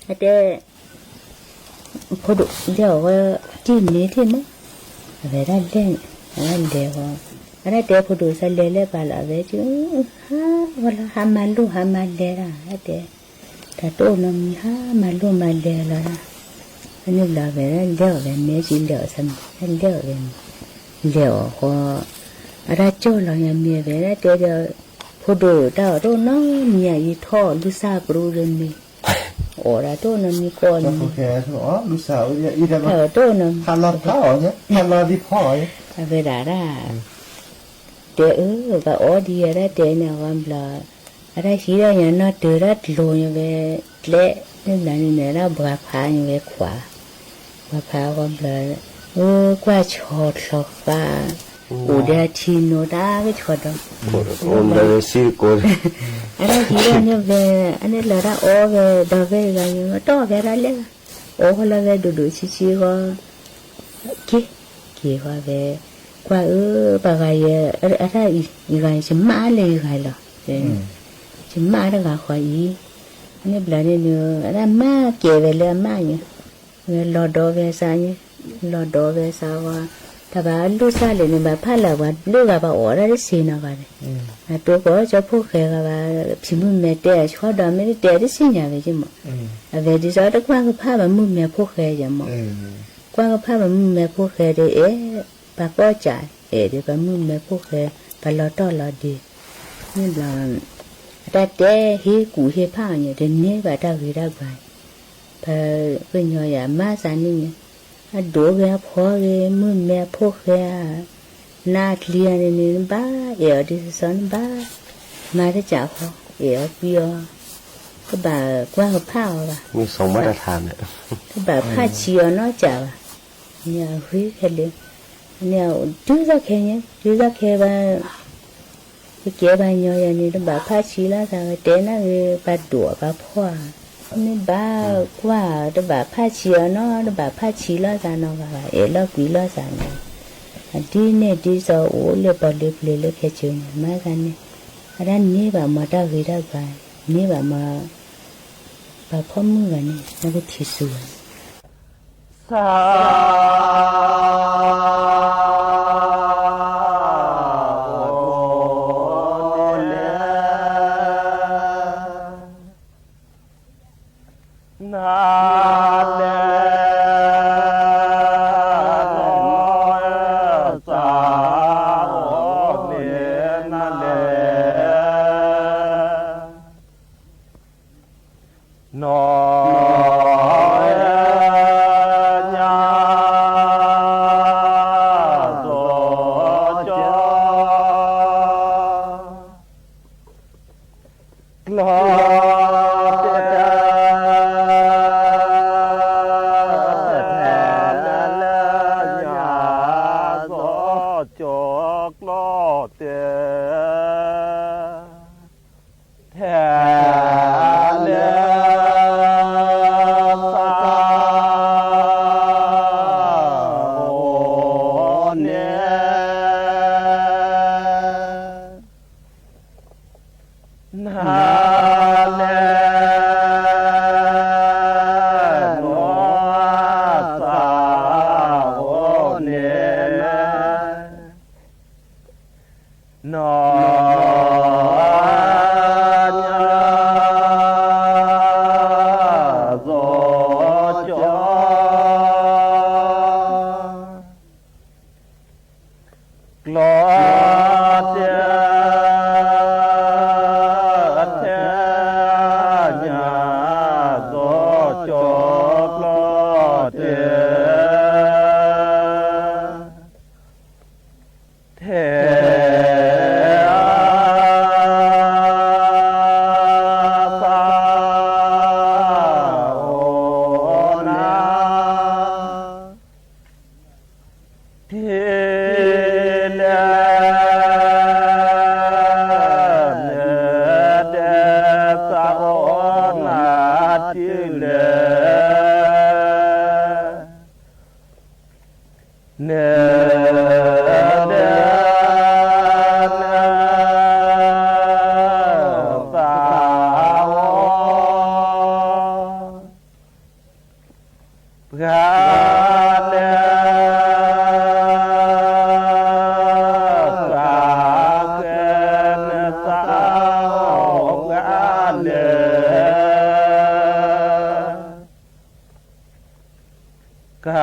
အတဲ ဖိဒိၣ်လဲၤအီၤဝဲ, တံၢ်မ့ၢ်တံၢ်မး, အဝဲဒၣ်လဲၤ, အဝဲဒၣ်လဲၤဝဲ, အဝဲဒၣ်တဲဖိဒိၣ်စးလဲၤလဲၤပာ်လီၤအဝဲက့ၤ, ဟးဝဲလီၤ ဟးမၤလိၣ်ဟးမၤလဲၤဒၣ် အတဲ, တၢ်တအိၣ်နီတမံၤ ဟးမၤလိၣ်မၤလဲၤလီၤဒၣ်, အန့ၣ်ဘျီဝဲဒၣ်လဲၤအီၤဝဲမ့ၢ်က့ၤလဲၤအီၤဆၢမုၢ် လဲၤအီၤဝဲန့ၣ်, လဲၤအီၤဃီ, အတၢ်ကၠီၣ်လီၤညါမ့ၢ်ဝဲဒၣ်တဲဒီး, ဖိဒိၣ်တၢ်အီၣ်တအိၣ်နီတမံၤအံၤ ထီၣ်လူၤစၢ်ပရူဒီးန့ၣ် အိၣ်ဒီးတအိၣ်နီတမံၤကိးန့ၣ်, တၢ်အီၣ်တအိၣ်နီတမံၤ, အဝဲဒၣ်ဒၣ်, တဲအၢ ပှၤအီၣ်ဒ်အံၤဒၣ်တဲန့ၣ်အဂီၢ်ဘျီ, အတၢ်ဟံးဒၣ်ညါနီၢ်တၢၤတၢ်တလိၤညါဝဲ, ကျဲ, န့ၣ်ဘျီန့ၣ်န့ၣ် ဒၣ်ပှၤဖးညါဝဲခွး, ပှၤဖးအဂီၢ်ဘျီ, အၢ ကွၢ်ဆီၣ်ချီၣ်ဃာ်, အိၣ်ဒီးအထံနိတၢ်ကဆီၣ်ဒီး အတၢ်ဟံးဒၣ်န့ၣ်ဝဲ, အန့ၣ်လီၤတၢ်အီၣ်ဝဲ, ဒီးဝဲဂၤယတီၢ်ဝဲဒၣ်လဲၣ်, အီၣ်ဃီလီၤဝဲဒိၣ်ဒိၣ်ဆံးဆံးဂီၢ်, က့ၤ, က့ၤဃီဝဲ, ကွၢ်အၢ, ပှၤဂၤယဲ, အတၢ်အံၤ ယဂၤယမါလၢယဂၤလီၤ, ယမါတဂၤဃီအံၤ, န့ၣ်ဘျီန့ၣ်န့ၣ် အတၢ်မၤကဲဝဲလၢအမါညါ, ဝဲလီၤဒီးဝဲစးညါ, လီၤဒီးဝဲစးဝဲ, တၢ်ဘၣ်အလူၢ်စၢ်လဲၣ်န့ၣ် ဘၣ်ဖးလၢပှၤဘျုးဂၤဘၣ်အီၣ်ဒၣ်တဆ့ၣ်နီၤဂၤန့ၣ်, အတိၢ်ကီးကၠီဖိၣ်ဃဲဂၤဘၣ်, ဖံမုၣ်မဲာ်တဲအဆီဒီး မ့ၢ်တတဲတသ့ၣ်ညါဝဲက့မး, အဝဲဒ်သိးတကွၢ်ကဖၣ်ပှၤမုၣ်မဲာ်ဖိၣ်ဃဲယဲမး, ကွၢ်ကဖၣ်ပှၤမုၣ်မဲာ်ဖိၣ်ဃဲဒီး အဲၣ်, ပှၤကိးကး, အဲၣ်ဒီးပှၤမုၣ်မဲာ်ဖိၣ်ဃဲ, ပှၤလီၤတီၢ်လီၤဒ့, န့ၣ်ဘျီ အတၢ်တဲဟ့ၣ်ကူၣ်ဟ့ၣ်ဖးအီၤန့ၣ် တန့ၢ်ဘၣ်တၢ်ဂ့ၤတၢ်ဘှါ, ပှၤကညီယၤမၤသးန့ၣ်န့ၣ်, အဒိၣ်ဂ့ၤအဖှီၣ်ဂ့ၤ မုၣ်မဲာ်ဖိၣ်ဃဲဧါ, နါအချံအန့ၣ်န့ၣ် နဘၣ်အဲၣ်အီၤဒ်သိးသိး နဘၣ်မၤတစးဃီ, အဲၣ်အီၤကွံအီၤ, တဘၣ်ကွၢ်ကဖၣ်အီၤဘၣ်, တဘၣ်ဖးဆံးအီၤနီတစးဘၣ်, န့ၣ်အဂ့ၤခဲလၢာ်, န့ၣ်တုၤသီခဲညါ, တုၤသီခဲဘၣ် ပကဲပှၤကညီယၤန့ၣ် တဘၣ်ဖးဆံးလၢသး ပတဲနၢ်ဂ့ၤ ပှၤဒိၣ်ပှၤဖှီၣ်ဧါ, မ့ၢ်ဘၣ်ကွၢ်တဘၣ်ဖးဆံးအီၤနီၤ, တဘၣ်ဖးဆံးလိာ်သးနီတဂၤဘၣ်, အဲၣ်လိာ်ကွံလိာ်သးနီၤ. အဒ်န့ၣ်ဒ်သိးအိၣ်လၢပှၤလၢပျၢၤလၢခဲကိာ်န့ၣ် မၤသးန့ၣ်, အတၢ်န့ၢ်ဘၣ်မၤတၢ်ဂ့ၤတၢ်ဘၣ်, န့ၢ်ဘၣ်မၤ ပှၤဖီမုၣ်ဂၤန့ၣ် နကထံၣ်ဆူၣ်ဘၣ်န့ၣ် နၤလဲၣ်, နၤလဲၣ်, နီၢ်ညါစီၤကၠီ ကျီတဲာ်, ကျီတဲာ်လၢညါစီၤကၠီကျီတဲာ်, ထဲလၢသးအိၣ်န့ၣ် နၤလဲၣ်, နီၢ်သးအိၣ်န့ၣ်, နီၢ်ညါစီၤကၠီ ကျီတဲာ်, ထဲညါစီၤကၠီကျီတဲာ်, ထဲသးအိၣ်နၤ ထံလဲၣ်, နတဲသးအိၣ်နၤထံလဲၣ်, နတဲ သးအိၣ် ပှၤလဲၣ်, သးဃဲနသးအိၣ်ပှၤလဲၣ်, ကဃဲ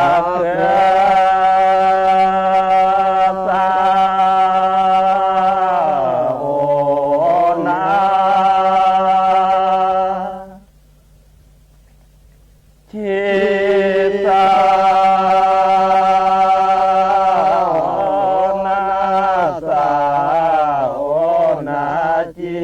သးအိၣ်နၤ ထံသး အိၣ်နၤ သးအိၣ်နၤ ထံသး အိၣ်နၤ ကၠီ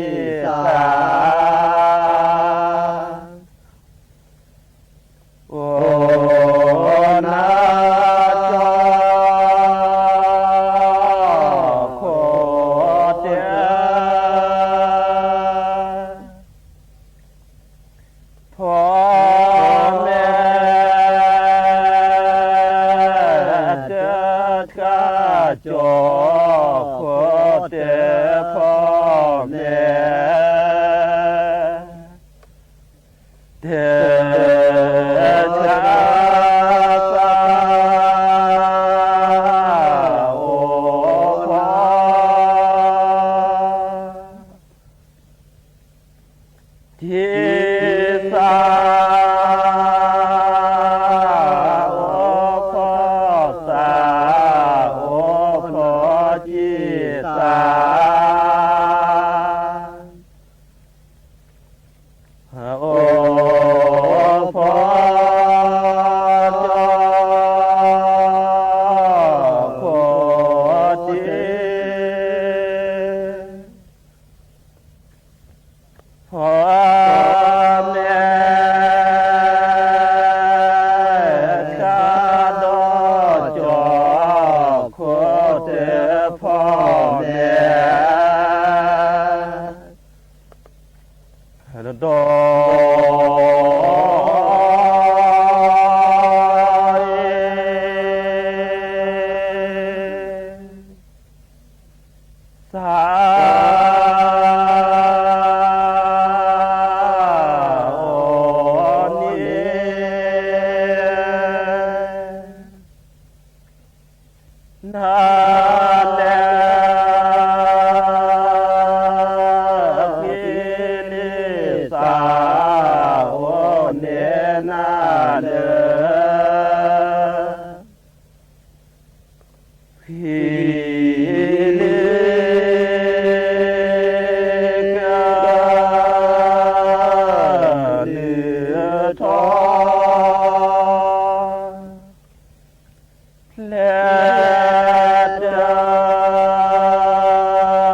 ခိၣ်တဲာ် ဖီမဲာ် တခါ ကၠီခိၣ်တဲာ် ဖီမဲာ် တခါ သးအိၣ်ဖီ ထံသး အိၣ်ဖီ သးအိၣ်ဖီ ထံသး နၤလၢ ဖံလ့ၣ်သးအိၣ်န့ၢ်နၤလၢ ဖံလ့ၣ်ကလုၢ်ထီၣ် ဖျဲၣ်တနံၤ ကလုၢ်ထီၣ်ဖျဲၣ်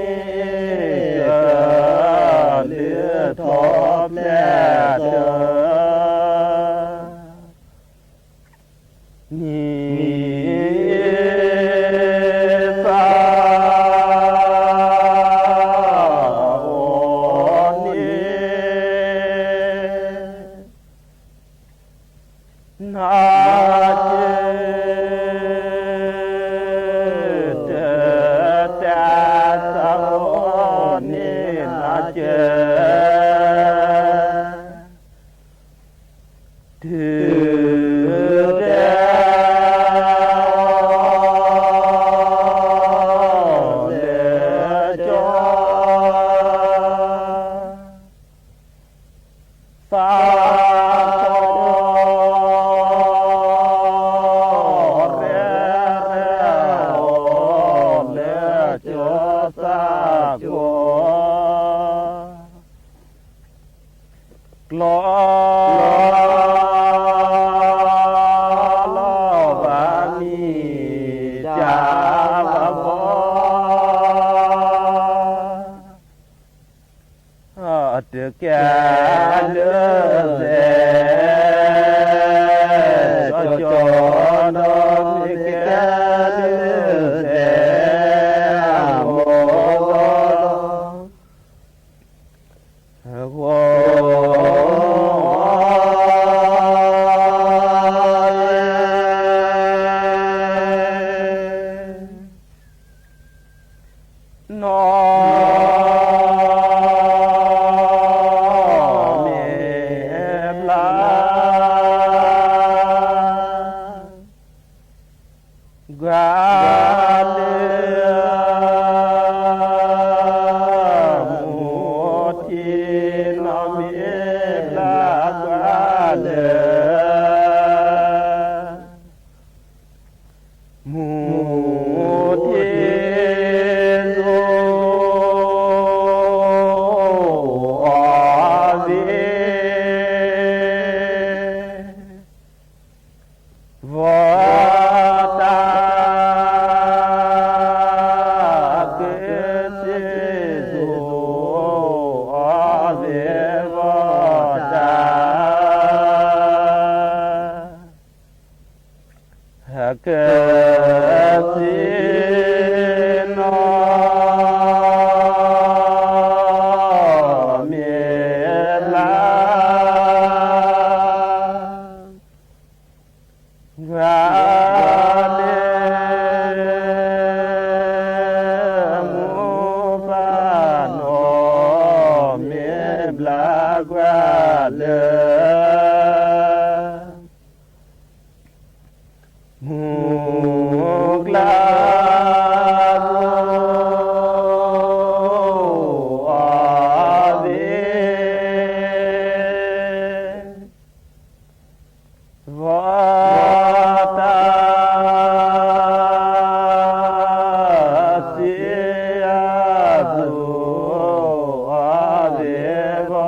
တ နံၤသး အိၣ်န့ၣ် နၤက့ တၢ်သးအိၣ်န့ၣ်နၤက့ တုၤတဲ လၢကၠီ သးထီၣ် ရဲၣ်ရဲၣ်အိၣ်လၢကၠီသးကၠီ ကျီ လီၤဘၣ်မံၤ တၢ်ဘၣ်ဘီ တကဲလၢသဲ ကၠီကၠီ ဒီးမ့ၢ်ကဲလၢသဲ အမိၢ်ဂီၢ် ဂီၢ် နီၢ် မ့ၢ်ဘျါ ကွၢ်လၢ မူထံ နီၢ်မ့ၢ်ဘျါကွၢ်လၢ မူထံ အီၤသ့ၣ် ဘီတၢ် ကစ့ၢ်စိၤ အီၤသ့ၣ်ဘီတၢ် ကစ့ၢ်နီၢ် မ့ၢ်ဘျါ ကွၢ်လၢ မူဖးနီၢ် မ့ၢ်ဘျါကွၢ်လၢ မူကျါ အီၤသ့ၣ် ဘီတၢ် စ့ၢ်အသိး အီၤသ့ၣ်ဘီ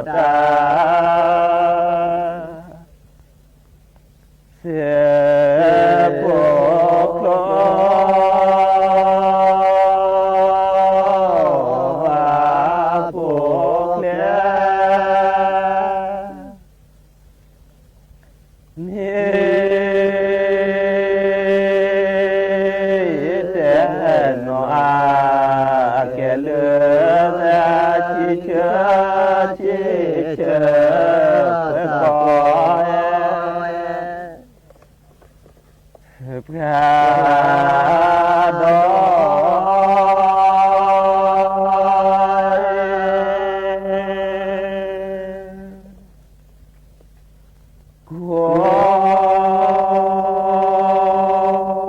တၢ် စဲးဖိချီ ဘၣ်ဖိချ့ မ့ၢ် တဲနီၢ် အကဲလၢ ဆံဆၢ ဆံဆၢ သကိး ပှၤဒီး ကိး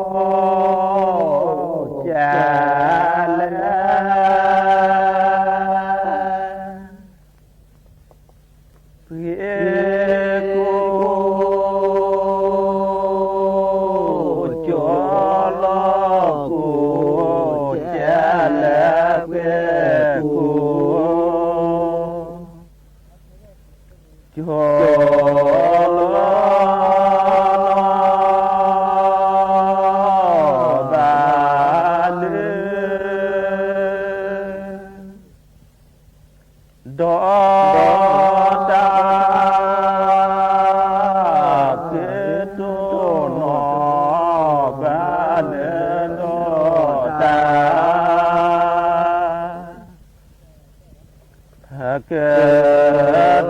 ကဲ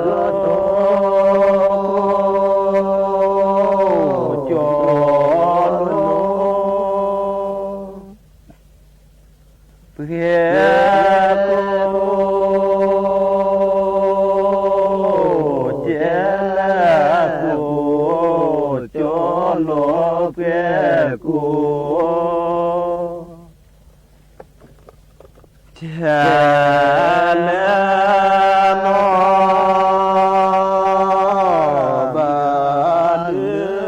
ဒိၣ်ဒိၣ်ကၠီလိၤလိၤ, ပှဲၤကိၣ် ကဲလၢကိၣ် ကၠီလိၤပှဲၤကိၣ် ကဲလၢနီၢ်ဘၣ်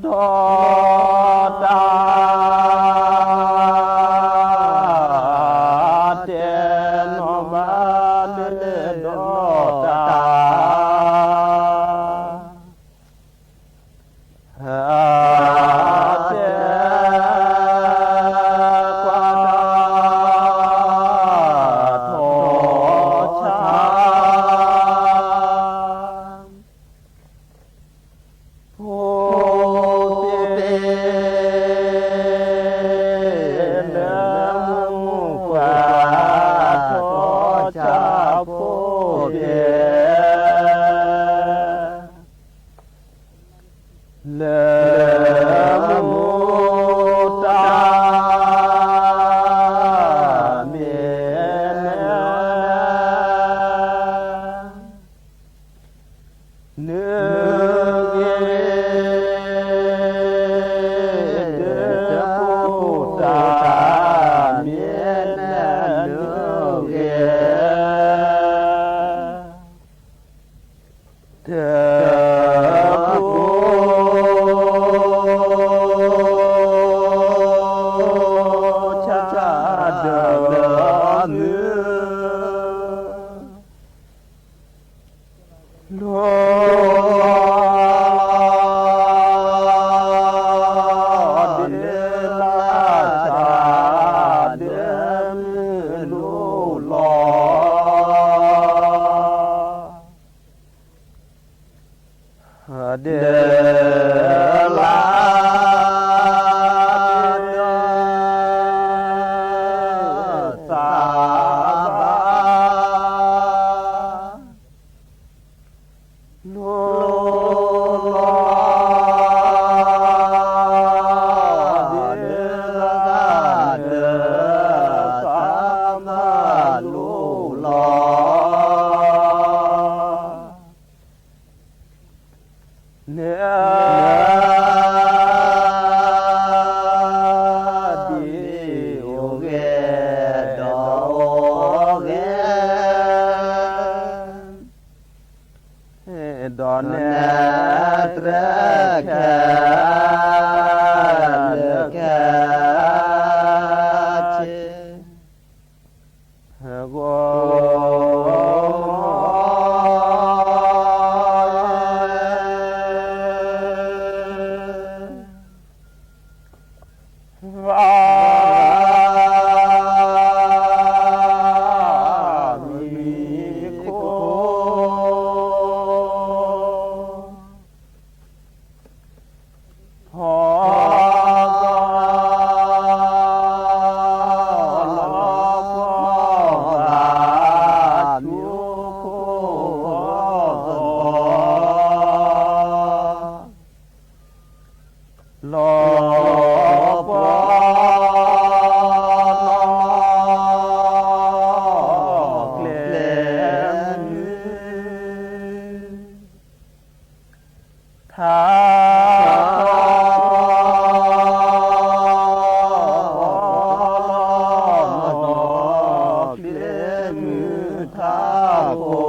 ဒုး ဒီးတၢ် တဲနီၢ်ဘၣ်ဒုးလၢဒီးတၢ် တဲ ကွၢ်တၢ်ထီၣ်ဆါ ဖိသ့ၣ် လၢမူကွၢ်ထီၣ်ဆါဖိသ့ၣ် လၢမူတၢ် မ့ၢ်န နဂ့ၤ တၢ်ဖိတၢ်မ့ၢ်နဂ့ၤ တၢ်ဖိ ဆၣ်ဒၢလၢမုၢ် လိၤ ဒၢလၢ်ဆၣ်ဒၢမုၢ်လိၤလီၤ ဒၢလၢ် သးဘၣ် လိၤလီၤ ဒၢလၢ်ဒၢ သးဘၣ်လိၤလီၤ န ဒ်အိၣ်ဂဲၤ ဒီးအိၣ်ဂဲၤ ဒီးနတြဲၤခဲ လၢခဲဆ့ ဂီၤ မံၤခိၣ် ဖီ လီၤပှီၢ်ဘၣ် မံၤခိၣ် လီၤပှီၢ် ကျဲမုၢ် ထါ ဖီလီၤ ကျဲမုၢ်ထါခိၣ်